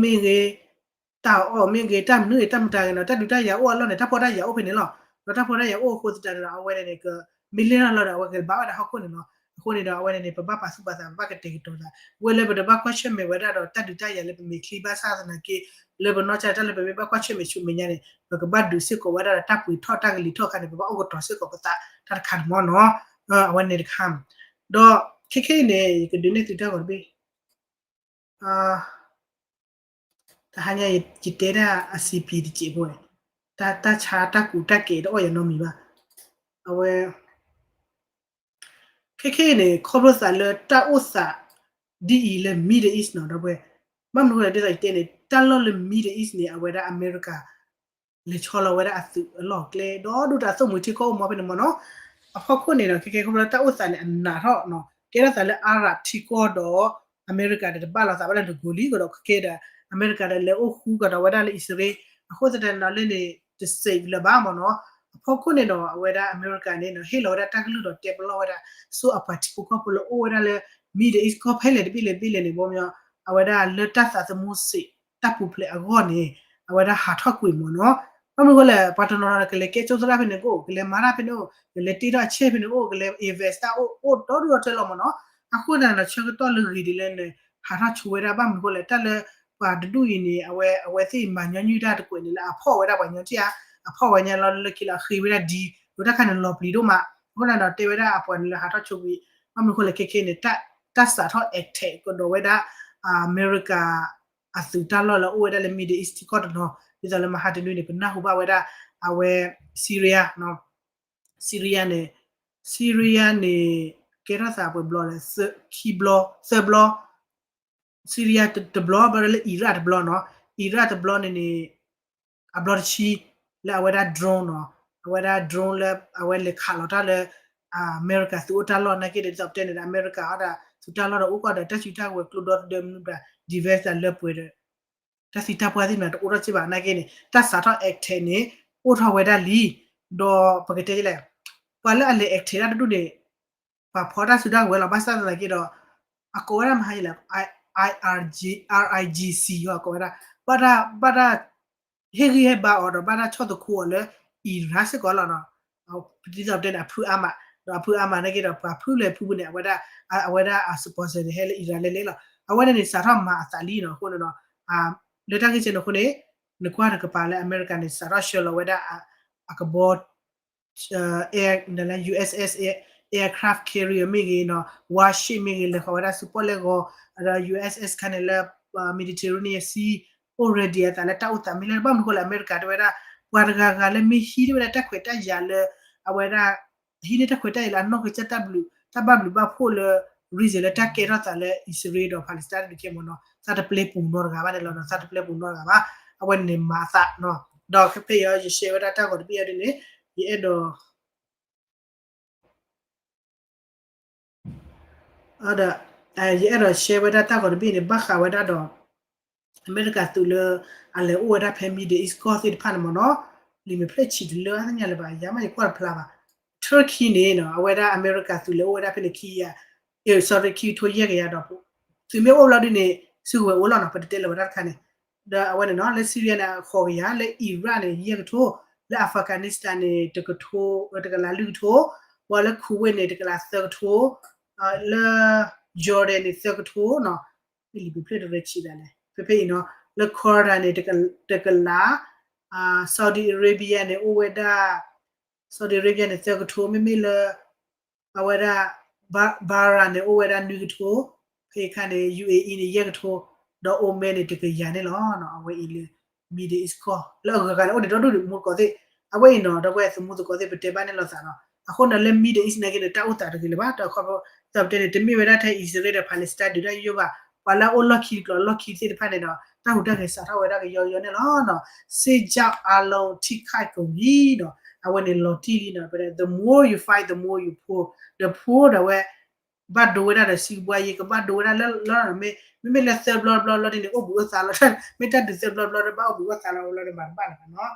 တၢ်အီၣ်မ့ၢ်ဂ့ၤ တၢ်မနုၤဂ့ၤ တၢ်မတၤဂ့ၤနီၤ တၢ်ဒုးတၢ်ယၤအိၣ်အလီၢ်န့ၣ် တၢ်ဖှီၣ်တၢ်ယာ်အိၣ်ဖဲန့ၣ်လီၤ ဒီးတၢ်ဖှီၣ်တၢ်ယာ်အိၣ်အဃိသတးန့ၣ်ဒီး အဝဲန့ၣ်က မ့ၢ်လဲၤထီၣ်လီၤဒီး အဝဲကဘၣ်ဝဲဒၣ်ဟီၣ်ခိၣ်န့ၣ်လီၤ အဃိန့ၣ်ဒီး အဝဲန့ၣ်န့ၣ် ပဘၣ်ပာ်သူၣ်ပာ်သး ပဘၣ်ကတဲာ်ကတီၤသး ဝဲလၢပတဘၣ်ကွၢ်ဆၢၣ်မဲာ်ဝဲဒၣ်ဒီး တၢ်ဒုးတၢ်ယၤလၢပမဲာ်ချံဘၣ်ဆၣ်သနာ်က့ လၢပနီၢ်ကစၢ်တၢ်လၢပမ့ၢ်ဘၣ်ကွၢ်ဆၢၣ်မဲာ်ဆူမဲာ်ညါန့ၣ် ပကဘၣ်ဒုးစ့ၢ်ကီးဝဲဒၣ်ဒီး တၢ်ပှ့ၤထီၣ်တၢ်ကလံၤထီၣ်အခါန့ၣ် ပဘၣ်အိၣ်ကတီၤစ့ၢ်ကီးပသး တၢ်တခါန့ၣ်မ့ၢ်နီၤ အဝဲန့ၣ်တခါ ဒီးခဲခဲအံၤန့ၣ် ယကဒုးနဲၣ်သုတၢ်ဂီၤတဘ့ၣ် တဟါညါယတဲဒၣ်အစံးပံၤတစဲးဖိဝဲ တၢ်ဆါတၢ်ကူးတၢ်ကဲၤတအီၣ်ယၤနီတမံၤဘၣ် အဝဲ ခဲခဲအံၤန့ၣ် ခီဖျိသးလၢတၢ်အိၣ်သး ဒ်အံၤလၢ Middle East နီၤ ဒီပုၢ်ဝဲၢ် ဘၣ်မနုၤအဃိလဲၣ် ဒ်သိးယတဲန့ၣ် တၢ်လီၢ်လၢ Middle East န့ၣ် အဝဲဒၣ်အမဲရကၤ လဲၤဆီလီၤဝဲဒၣ်အသုးအလီၢ်အကျဲ ဒီးဒိၣ်တၢ်သိၣ်မှံၤထံကီၢ်အိၣ်မီဖဲန့ၣ်မ့ၢ်နီၤ အဖီခိၣ်န့ၣ်ဒီး ခဲခဲခီဖျိတၢ်အိၣ်သးန့ၣ် အနးထီၣ်နီၤ ကဲထီၣ်သးလၢ Arab ထံကီၢ်ဒီး အမဲရကၤဒီးတဘၣ်လိာ်သးဘၣ်လၢတကိးလံ ဒီးခဲခဲဒီး အမဲရကၤဒီးလဲၤအိၣ်ဃူကဒီးဝဲဒၣ်လၢအံၣ်စရ့လး အဃိသတးန့ၣ်ဒီးလၢန့ၣ် တ safe လၢၤဘၣ်မ့ၢ်နီၤ အဖီခိၣ်န့ၣ်ဒီး အဝဲဒၣ်အမဲရကၤန့ၣ်နီၤ ဟ့ၣ်လီၤဝဲဒၣ်တၢ်ကလုၢ်ဒီးတဲပလီၢ်ဝဲဒၣ် ဆိအပှၤထံဖိကီၢ်ဖိလၢအိၣ်ဝဲဒၣ်လၢ Middle East ကီၢ်ဖဲလဲၣ်တဘ့ၣ်လဲၣ်တဘ့ၣ်လဲၣ်န့ၣ် ဘီမီ အဝဲဒၣ်လၢတၢ်သးသမူစ့း တၢ်ပူၤဖျဲးအဂီၢ်န့ၣ် အဝဲဒၣ်ဟးထီၣ်ကွံာ်မ့ၢ်နီၤ ဘၣ်မနုၤအဃိလဲၣ် ပှၤတနီၤနီၤကလဲၤကဲကၠိသရၣ်ဖဲန့ၣ်ကအိၣ်, ကလဲၤမၤတၢ်ဖဲန့ၣ်အိၣ်, ကလဲၤတ့ထီၣ်အဆဲဖဲန့ၣ်အိၣ်, ကလဲၤ invest တၢ်အိၣ်, အိၣ်ဒီဒူၣ်ဒီထၢလီၤမ့ၢ်နီၤ. အဃိသတးန့ၣ်ဒီး ဆၢကတီၢ်လၢဂ့ၤဒ်လဲၣ်န့ၣ် ဟးထီၣ်ဆိဝဲဒၣ် ဘၣ်မနုၤအဃိလဲၣ် တၢ်လၢပှၤတဒူၣ်အံၤန့ၣ် အဝဲ အဝဲသ့ၣ်မၤညီနုၢ်တၢ်တကွဲးန့ၣ်လၢအဖီၣ်ဝဲဒၣ်ပှၤညီထံၣ်ဧါ, အဖီၣ်ဝဲညါလီၤလၢခံလီၤ အဃ့ဝဲဒၣ်ဒ် ဒီးတၢ်ခါန့ၣ်လီၤပျံၤဒိၣ်မး. အဃိသတးဒီးတဲဝဲဒၣ်အပှၤန့ၣ်လၢဟးထီၣ်ဆိကွံာ် ဘၣ်မနုၤအဃိလဲၣ် ခဲခဲန့ၣ် တၢ်စးထီၣ် attack ကဒီးဝဲဒၣ် အမဲရကၤ အသုးတၢ်လီၢ်လၢအအိၣ်ဝဲဒၣ်လၢ Middle East ထံကီၢ်တနီၤ, ဒ်သိးလၢမဟါတနွံန့ၣ် ပနၢ်ဟူဘၣ်ဝဲဒၣ် အဝဲ Syria နီၤ, Syria န့ၣ်, Syria န့ၣ် ကဲထီၣ်သးပှဲၤဘျီလဲၣ်, ခံဘျီ, သၢဘျီ, Syria တဘျီ, ဘျီလၢ Iraq တဘျီနီၤ, Iraq တဘျီန့ၣ်န့ၣ် အဘျီတဆံ လၢအဝဲဒၣ် drone နီၤ, အဝဲဒၣ် drone လၢအဝဲလဲၤခးလီၤတၢ်လၢ အမဲရကၤသုးအိၣ်တၢ်လီၢ်နာ်က့ဒီး ဒ်သိးပတဲန့ၣ်ဒီး အမဲရကၤအီၤဒီး သုးတၢ်လီၢ်ဒီးအိၣ်ကီၢ်ဒီး တၢ်စုတၢ်ဝဲၤကျိဒီတဒၢမနုၤဘၣ် defense ဒီးလၢပှဲၤဒီး တၢ်သံတၢ်ပှၢ်သ့ၣ်မနုၤတအိၣ်ထီၣ်စ့ၢ်ဘၣ်နာ်က့န့ၣ် တၢ်စးထီၣ် attack န့ၣ် အိၣ်ထီၣ်ဝဲဒၣ်လံ, ဒီးပကတဲလဲၣ်, ပှၤလၢအလဲၤ attack တၢ်တဒူၣ်န့ၣ် ပှၤဖီၣ်တၢ်စုတၢ်ဝဲၤလီၤ ဘၣ်ဆၣ်သနာ်က့ဒီး အကိးဝဲဒၣ်မဟါယလဲၣ် IRG, RIGC အကိးဝဲဒၣ်, ဘၣ်တၢ်, ဘၣ်တၢ် ဟ့ၣ်ဂံၢ်ဟ့ၣ်ဘါအီၤဒီး ဘၣ်တၢ်ဆီၣ်သခူအီၤလၢ Iran စ့ၢ်ကီးလီၤနီၤ. ဒ်သိးပတဲန့ၣ် အဖုအါမး, ဒီးအဖုအါမးနာ်က့ဒီး ပှၤဖုလဲၣ်ဖုပူၤန့ၣ် အဝဲဒၣ်, အဝဲဒၣ်အ sponsor န့ၣ် ဟဲလၢ Iran လဲၣ်လဲၣ်လီၤ. အဝဲန့ၣ်န့ၣ် စးထီၣ်မၤအသးလံနီၤ. အဃိန့ၣ်ဒီး လၢတၢ်ဂ့ၢ်စဲန့ၣ်အဃိန့ၣ် နကွၢ်တကပၤလၢအမဲရကၤန့ၣ် စးထီၣ်ဆှၢလီၤဝဲဒၣ် အကဘီ USS aircraft carrier မ့ၢ်ဂ့ၤနီၤ, warship မ့ၢ်ဂ့ၤ လဲၤဃီၤဝဲဒၣ်ဆူပီၣ်လဲၣ်ဂီၤ, ဒီး USS ခါန့ၣ်လၢ Mediterranean Sea အိၣ် ready အသးလၢတၢ်အိၣ်သးမ့ၢ်လၢ ဘၣ်မနုၤအဃိလဲၣ် အမဲရကၤတဲဝဲဒၣ် ပှၤတဂၤဂၤလၢမ့ၢ်ဟံးန့ၢ်ဝဲဒၣ်တၢ်ခွဲးတၢ်ယာ်လၢ အဝဲဒၣ် ဟံးန့ၢ်တၢ်ခွဲးတၢ်ယာ်လၢအနီၢ်ကစၢ်တၢ်ဘျုး တၢ်ဘၣ်ဘျုးဘၣ်ဖှိၣ်လၢ reason လၢတၢ်ကဲထီၣ်သးလၢ အံၣ်စရ့လးဒီး Palestine တဒုးခဲမ့ၢ်နီၤ, သးတပျဲပူၤနီတဂၤဘၣ်န့ၣ်လီၤနီၤ, သးတပျဲပူၤနီတဂၤဘၣ်, အဝဲန့ၣ်မၤအသးနီၤ. ဒီးဖဲဖဲအံၤ ယ share ဝဲဒၣ်တၢ်ဂီၤတဘ့ၣ်အံၤဒ်န့ၣ် ယအဲၣ်ဒိး ဒီး ယအဲၣ်ဒိး share ဝဲဒၣ်တၢ်ဂီၤတဘ့ၣ်န့ၣ် ဘၣ်ဃးဝဲဒၣ်ဒီး အမဲရကၤသုးလၢ အလဲၤအိၣ်ဝဲဒၣ်ဖဲ Middle East ကီၢ်သ့ၣ်တဖၣ်န့ၣ်မ့ၢ်နီၤ, လံာ်မဲာ်ဖျၢၣ်ဆံးတလၢအါသညါလၢၤဘၣ် ယၤမ့ၢ်ယကွၢ်တဖျါဘၣ်. Turkey န့ၣ်နီၤ အဝဲဒၣ်အမဲရကၤသုးလဲၤအိၣ်ဝဲဒၣ်ဖဲန့ၣ်ခံကယၤ, အဲ sorry ခံကထိယဲၢ်ကယၤဒီး သုးမ့ၢ်အိၣ်ဘျီဒ်န့ၣ် စုကဝဲၤအိၣ်လီၤနီၤ ပတတဲလၢၤဝဲဒၣ်တခါန့ၣ်, ဒီးအဝဲန့ၣ်နီၤ လၢ Syria န့ၣ် ဃိးကယၤ, လၢ Iraq န့ၣ် ယဲၢ်ကထိ, လၢ Afghanistan န့ၣ် တကထိ, တကလးလွံၢ်ကထိ, ပှၤလၢ Kuwait န့ၣ် တကလးသၢကထိ, လၢ Jordan န့ၣ် သၢကထိနီၤ, လံာ်မဲာ်ဖျၢၣ်တရၢဆံးဒၣ်လဲာ် ဖဲဖဲအံၤနီၤ, လၢ Qatar န့ၣ် တကလး, Saudi Arabia န့ၣ် အိၣ်ဝဲဒၣ် Saudi Arabia န့ၣ် သၢကထိ, မ့မ့ၢ်လၢ အဝဲဒၣ် Bahrain န့ၣ် အိၣ်ဝဲဒၣ်နွံကထိ, ဖဲခါန့ၣ် UAE န့ၣ် ယဲၢ်ကထိ, ဒီး Oman န့ၣ် တကယၤန့ၣ်လီၤ. အဝဲအံၤလၢ Middle East ကီၢ် လၢအဂၤဂၤန့ၣ် အိၣ်ဒံးဒီဒူၣ်ဒံးမူတကိးသ့ၣ်, အဝဲအံၤနီၤ ဒီပုၢ်ဝဲၢ်သမူသကိးသ့ၣ် ပတဲဘၣ်န့ၣ်လိာ်သးနီၤ. အဃိန့ၣ်လၢ Middle East နာ်က့န့ၣ် တၢ်အိၣ်သးတဂ့ၤလၢၤဘၣ်, တခီပီ သးပတဲန့ၣ် တမ့ၢ်ဝဲဒၣ်ထဲ အံၣ်စရ့လးဒီး Palestine ဒုးတၢ်ယိယိဘၣ်, ပှၤလၢအအိၣ်လီၢ်ခံတကျိၤလီၢ်ခံသ့ၣ်တဖၣ်န့ၣ်ဒီး တၢ်ဟူးတၢ်ဂဲၤစးထီၣ်ဝဲဒၣ်ကယီကယီန့ၣ်လီၤ. စ့ၢ်ကီးအလီၢ်ထံၣ်ခါကဝံၤဒီး အဝဲန့ၣ်လီၤတံၢ်လံနီၤ, ပတဲ the more you fight, the more you poor, the poor ဒီးဝဲ ဘၣ်ဒိဝဲဒၣ်ဒီး စံးဘှါယံၤ ကဘၣ်ဒိဝဲဒၣ်လၢလီၤ, မ့မ့ၢ်လၢသၢဘျီဘျီလီၤဒ်န့ၣ် အိၣ်ဘှံးအိၣ်သါလီၤ, မ့ၢ်တၢ်ဒုးသၢဘျီဘျီဒီး ဘၣ်အိၣ်ဘှံးအိၣ်သါလီၤလီၤဒီး မၤတဘၣ်လၢၤဘၣ်နီၤ.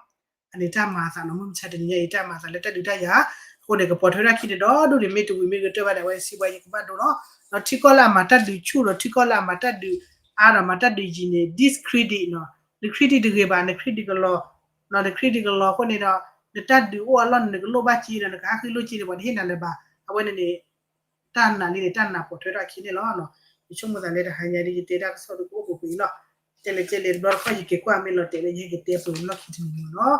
အန့ၣ်တၢ်မၤအသးနီၤ, မုၢ်မဆါတနံၤညါအံၤ တၢ်မၤအသးလၢတၢ်ဒုးတၢ်ယၤ, အဃိန့ၣ် ကပိာ်ထွဲထီၣ်ခံန့ၣ်ဒီဒူၣ်န့ၣ် မ့ၢ်တဝံၤမ့ၢ်ကတၢၢ်ဘၣ်ဒီး အဝဲစံးဘှါယံၤကဘၣ်ဒိလီၤ. ဒီးထံကီၢ်လၢအမၤတၢ်ဒုးဆူၣ်ဒီး ထံကီၢ်လၢအမၤတၢ်ဒုးဆူၣ်ဒီး ထံကီၢ်လၢအမၤတၢ်ဒုးယံၤန့ၣ် discredit နီၤ, န credit တဂ့ၤဘၣ်, န credit ကလီၤ, န credit ကလီၤအဃိန့ၣ်ဒီး နတၢ်ဒုးအိၣ်အလီၢ်န့ၣ် နကလိၣ်ဘၣ်က့ဒီး နကဟးဃ့လိၢ်က့န့ၣ် ပှၤတဟ့ၣ်နၤလၢၤဘၣ်. အဝဲန့ၣ်န့ၣ် တၢ်နာ်လံန့ၣ် တၢ်နာ်ပိာ်ထွဲထီၣ်အခံန့ၣ်လီၤ. ယဆိကမိၣ်သးလၢတဟါညါဒ်ယတဲတၢ်ကစီၣ်ဒ်ကအိၣ်ပူၤပူၤအံၤလီၤ. တဲလဲၤတဲလဲၤတဘျီတခီၣ် ယက့ၤကွၢ်မ့ၢ်လီၤတဲာ်လၢ ယဟဲက့ၤတဲပှဲၤလီၢ်ခံတနံၤမ့ၢ်နီၤ.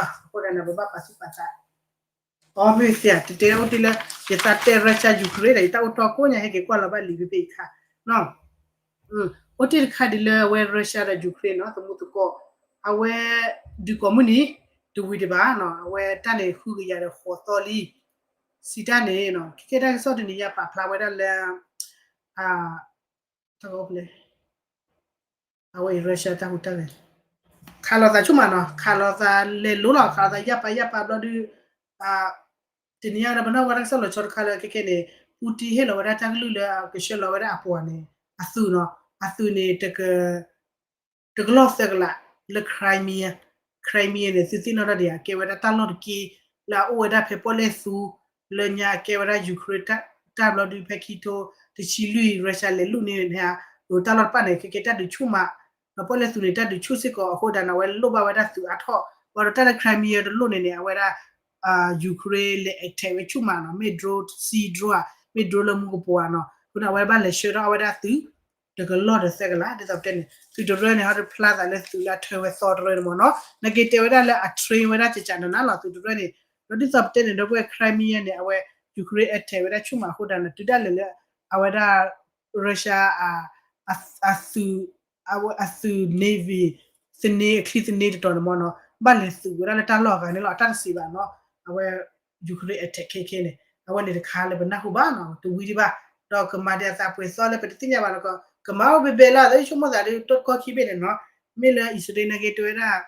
အဃိဒၣ်န့ၣ် ပဘၣ်ပာ်သူၣ်ပာ်သး အီ မ့ၢ်သ့ၣ်ဧါ တတဲအိၣ်တ့ၢ်လၢ ယသးတဲ Russia Ukraine ဒီး ယတၢ်အိၣ်တီကိးညါ ဟဲက့ၤကွၢ်လီၤဘၣ်လံာ်ဖဲဖဲအံၤခါ အိၣ်တ့ၢ်တခါဒ်လၢအဝဲ Russia ဒီး Ukraine နီၤ သမူသကိး အဝဲ ဒုးကိးမုၢ်နံၤ တဝံၤဒံးဘၣ်နီၤ အဝဲတၢ်န့ၣ်ဃုကယၤဒီးဃိးသီလံ စံးတၢ်န့ၣ် ခဲကဲတၢ်ကစီၣ်တနံၤညါပာ်ဖျါဝဲဒၣ်လၢ တၢ်ကအိၣ်ဖျဲၣ် အဝဲအံၤ Russia တၢ်ဟူးတၢ်ဂဲၤ ခးလိာ်သးဆူၣ်မးနီၤ ခးလိာ်သးလဲၤလိၤလီၤ ခးလိာ်သးယၢ်ပာ်ယၢ်ပာ်ဘျီဒုး တနံၤညါဒီးပနၢ်ဟူဝဲတၢ်ကစီၣ်လီၤဆီတခါလၢခဲကဲန့ၣ် Putin ဟ့ၣ်လီၤဝဲဒၣ်တၢ်ကလုၢ်လၢကဆှၢလီၤဝဲဒၣ်အပှၤန့ၣ် အသုးနီၤ အသုးန့ၣ် တကလီၢ်သၢကလး လၢ Crimea Crimea န့ၣ် သုသ့ၣ်နီၣ်ထီၣ်ဒံးဧါ ကဲဝဲဒၣ်တၢ်လီၢ်တက့ၢ် လၢအအိၣ်ဝဲဒၣ်ဖဲပီၣ်လဲၣ်သူ လၢညါကဲဝဲဒၣ် Ukraine တၢ်ဘျီဒုးဖဲခံထိတဆံလွံၢ် Russia လဲၤလူၢ်န့ၢ်န့ၣ်ဧါ တၢ်လီၢ်တဖၣ်န့ၣ် ခဲကဲတၢ်ဒုးဆူၣ်မး ဒီးပီၣ်လဲၣ်သူန့ၣ် တၢ်ဒုးဆူၣ်စ့ၢ်ကီးအဃိဒၣ်န့ၣ် အဝဲလိၣ်ဘၣ်ဝဲဒၣ်သုးအါထီၣ် ဘၣ်ဒီးတၢ်လၢ Crimea တလိၣ်န့ၣ်န့ၣ် အဝဲဒၣ် Ukraine လဲၤ attack ဝဲဆူၣ်မးနီၤ, မ့ၢ် drone သံ drone ဧါ, မ့ၢ် drone လၢမူကပိာ်ဧါနီၤ, အဃိန့ၣ် အဝဲဘၣ်လဲၤဆှၢထီၣ်အဝဲဒၣ်သုး တကလီၢ်ဒီးသၢကလး ဒ်သိးပတဲန့ၣ် သုးတရၢန့ၣ် ဟီတဖျါသးလၢသုးလၢအထၢဝဲသီတရၢန့ၣ်မ့ၢ်နီၤ, နာ်က့တဲဝဲဒၣ်လၢအ train ဝဲဒၣ်ကကးနးနးလီၤ သုးတရၢန့ၣ်, ဒီးဒ်သိးပတဲန့ၣ် ဒီပုၢ်ဝဲၢ် Crimea န့ၣ် အဝဲ Ukraine attack ဝဲဒၣ်ဆူၣ်မးအဃိဒီး တုၤဒၣ်လဲာ်လၢ အဝဲဒၣ် Russia အ အသုး အဝဲအသုး navy သန့ အချံသန့တတီၤန့ၣ်မ့ၢ်နီၤ ဘၣ်လဲၤသုးဝဲဒၣ်လၢတၢ်လီၢ်အဂၤန့ၣ်လီၤ, အတၢ်တစံးဘၣ်နီၤ, အဝဲ Ukraine attack ခဲခဲန့ၣ် အဝဲန့ၣ်တခါလၢပနၢ်ဟူဘၣ်နီၤ တဝံၤဒံးဘၣ်, ဒီးကမၤဒံးအသးပှဲၤသီလၢပတသ့ၣ်ညါဘၣ်နီၤ, ကမၤအိၣ်ဘဲဘဲလီၤ သးဆိကမိၣ်သးဒ် တကီၢ်ခံဘ့ၣ်န့ၣ်နီၤ, မ့ၢ်လၢအံၣ်စရ့လးနာ်က့တဲဝဲဒၣ်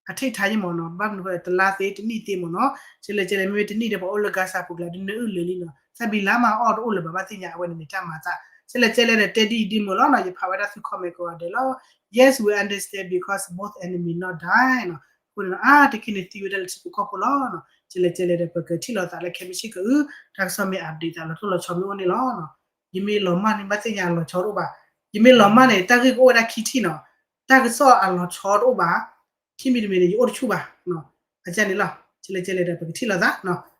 အထိၣ်ထါယမ့ၢ်နီၤ, ဘၣ်မနုၤဃိလဲၣ် တလါသ့တနံၣ်သ့မ့ၢ်နီၤ, ကဲလဲၣ်ကဲလဲၣ် မ့မ့ၢ်တနံၣ်ဒီးပှၤအိၣ်လၢ Gaza ပူၤကျါ ဒုးနၢအုၣ်လၢာ်လံနီၤ, သးဘံလါမၤအီၣ်တအိၣ်လၢၤဘၣ် ဘၣ်သ့ၣ်ညါအဝဲန့ၣ်မ့ၢ်တၢ်မၤသး, ကဲလဲၣ်ကဲလဲၣ်ဒီးတဲဒ်အံၤဒ်မ့ၢ်လီၤနီၤ, ယဖးဝဲဒၣ်သု comment ကိးဂၤဒဲးလီၤ, Yes, we understand because both enemy not die နီၤ, အဃိန့ၣ် အါတက့ၢ်န့ၣ်သံဝဲဒၣ်လၢထံဖိကီၢ်ဖိလီၤနီၤ, ကဲလဲၣ်ကဲလဲၣ်ဒီးပကထံၣ်လိာ်သးလၢခဲမုၢ်ဆ့ၣ်ကအိၣ်, တၢ်ကစီၣ်မ့ၢ် update သးလီၤတိၢ်လီၤဆီမ့ၢ်အိၣ်န့ၣ်လီၤနီၤ, ယမ့ၢ်လီၤမၢ်န့ၣ် ဘၣ်သ့ၣ်ညါလီၤဆီတအိၣ်ဘၣ်, ယမ့ၢ်လီၤမၢ်န့ၣ် တၢ်ဂ့ၢ်ကအိၣ်ဝဲဒၣ်ခံထံၣ်နီၤ, တၢ်ကစီၣ်အလီၤဆီတအိၣ်ဘၣ်, ထံၣ်မံၤတမံၤန့ၣ် ယအိၣ်တဆူၣ်ဘၣ်, အကန့ၣ်လီၤ, ကဲလဲၣ်ကဲလဲၣ်ဒီးပကထံၣ်လိာ်သး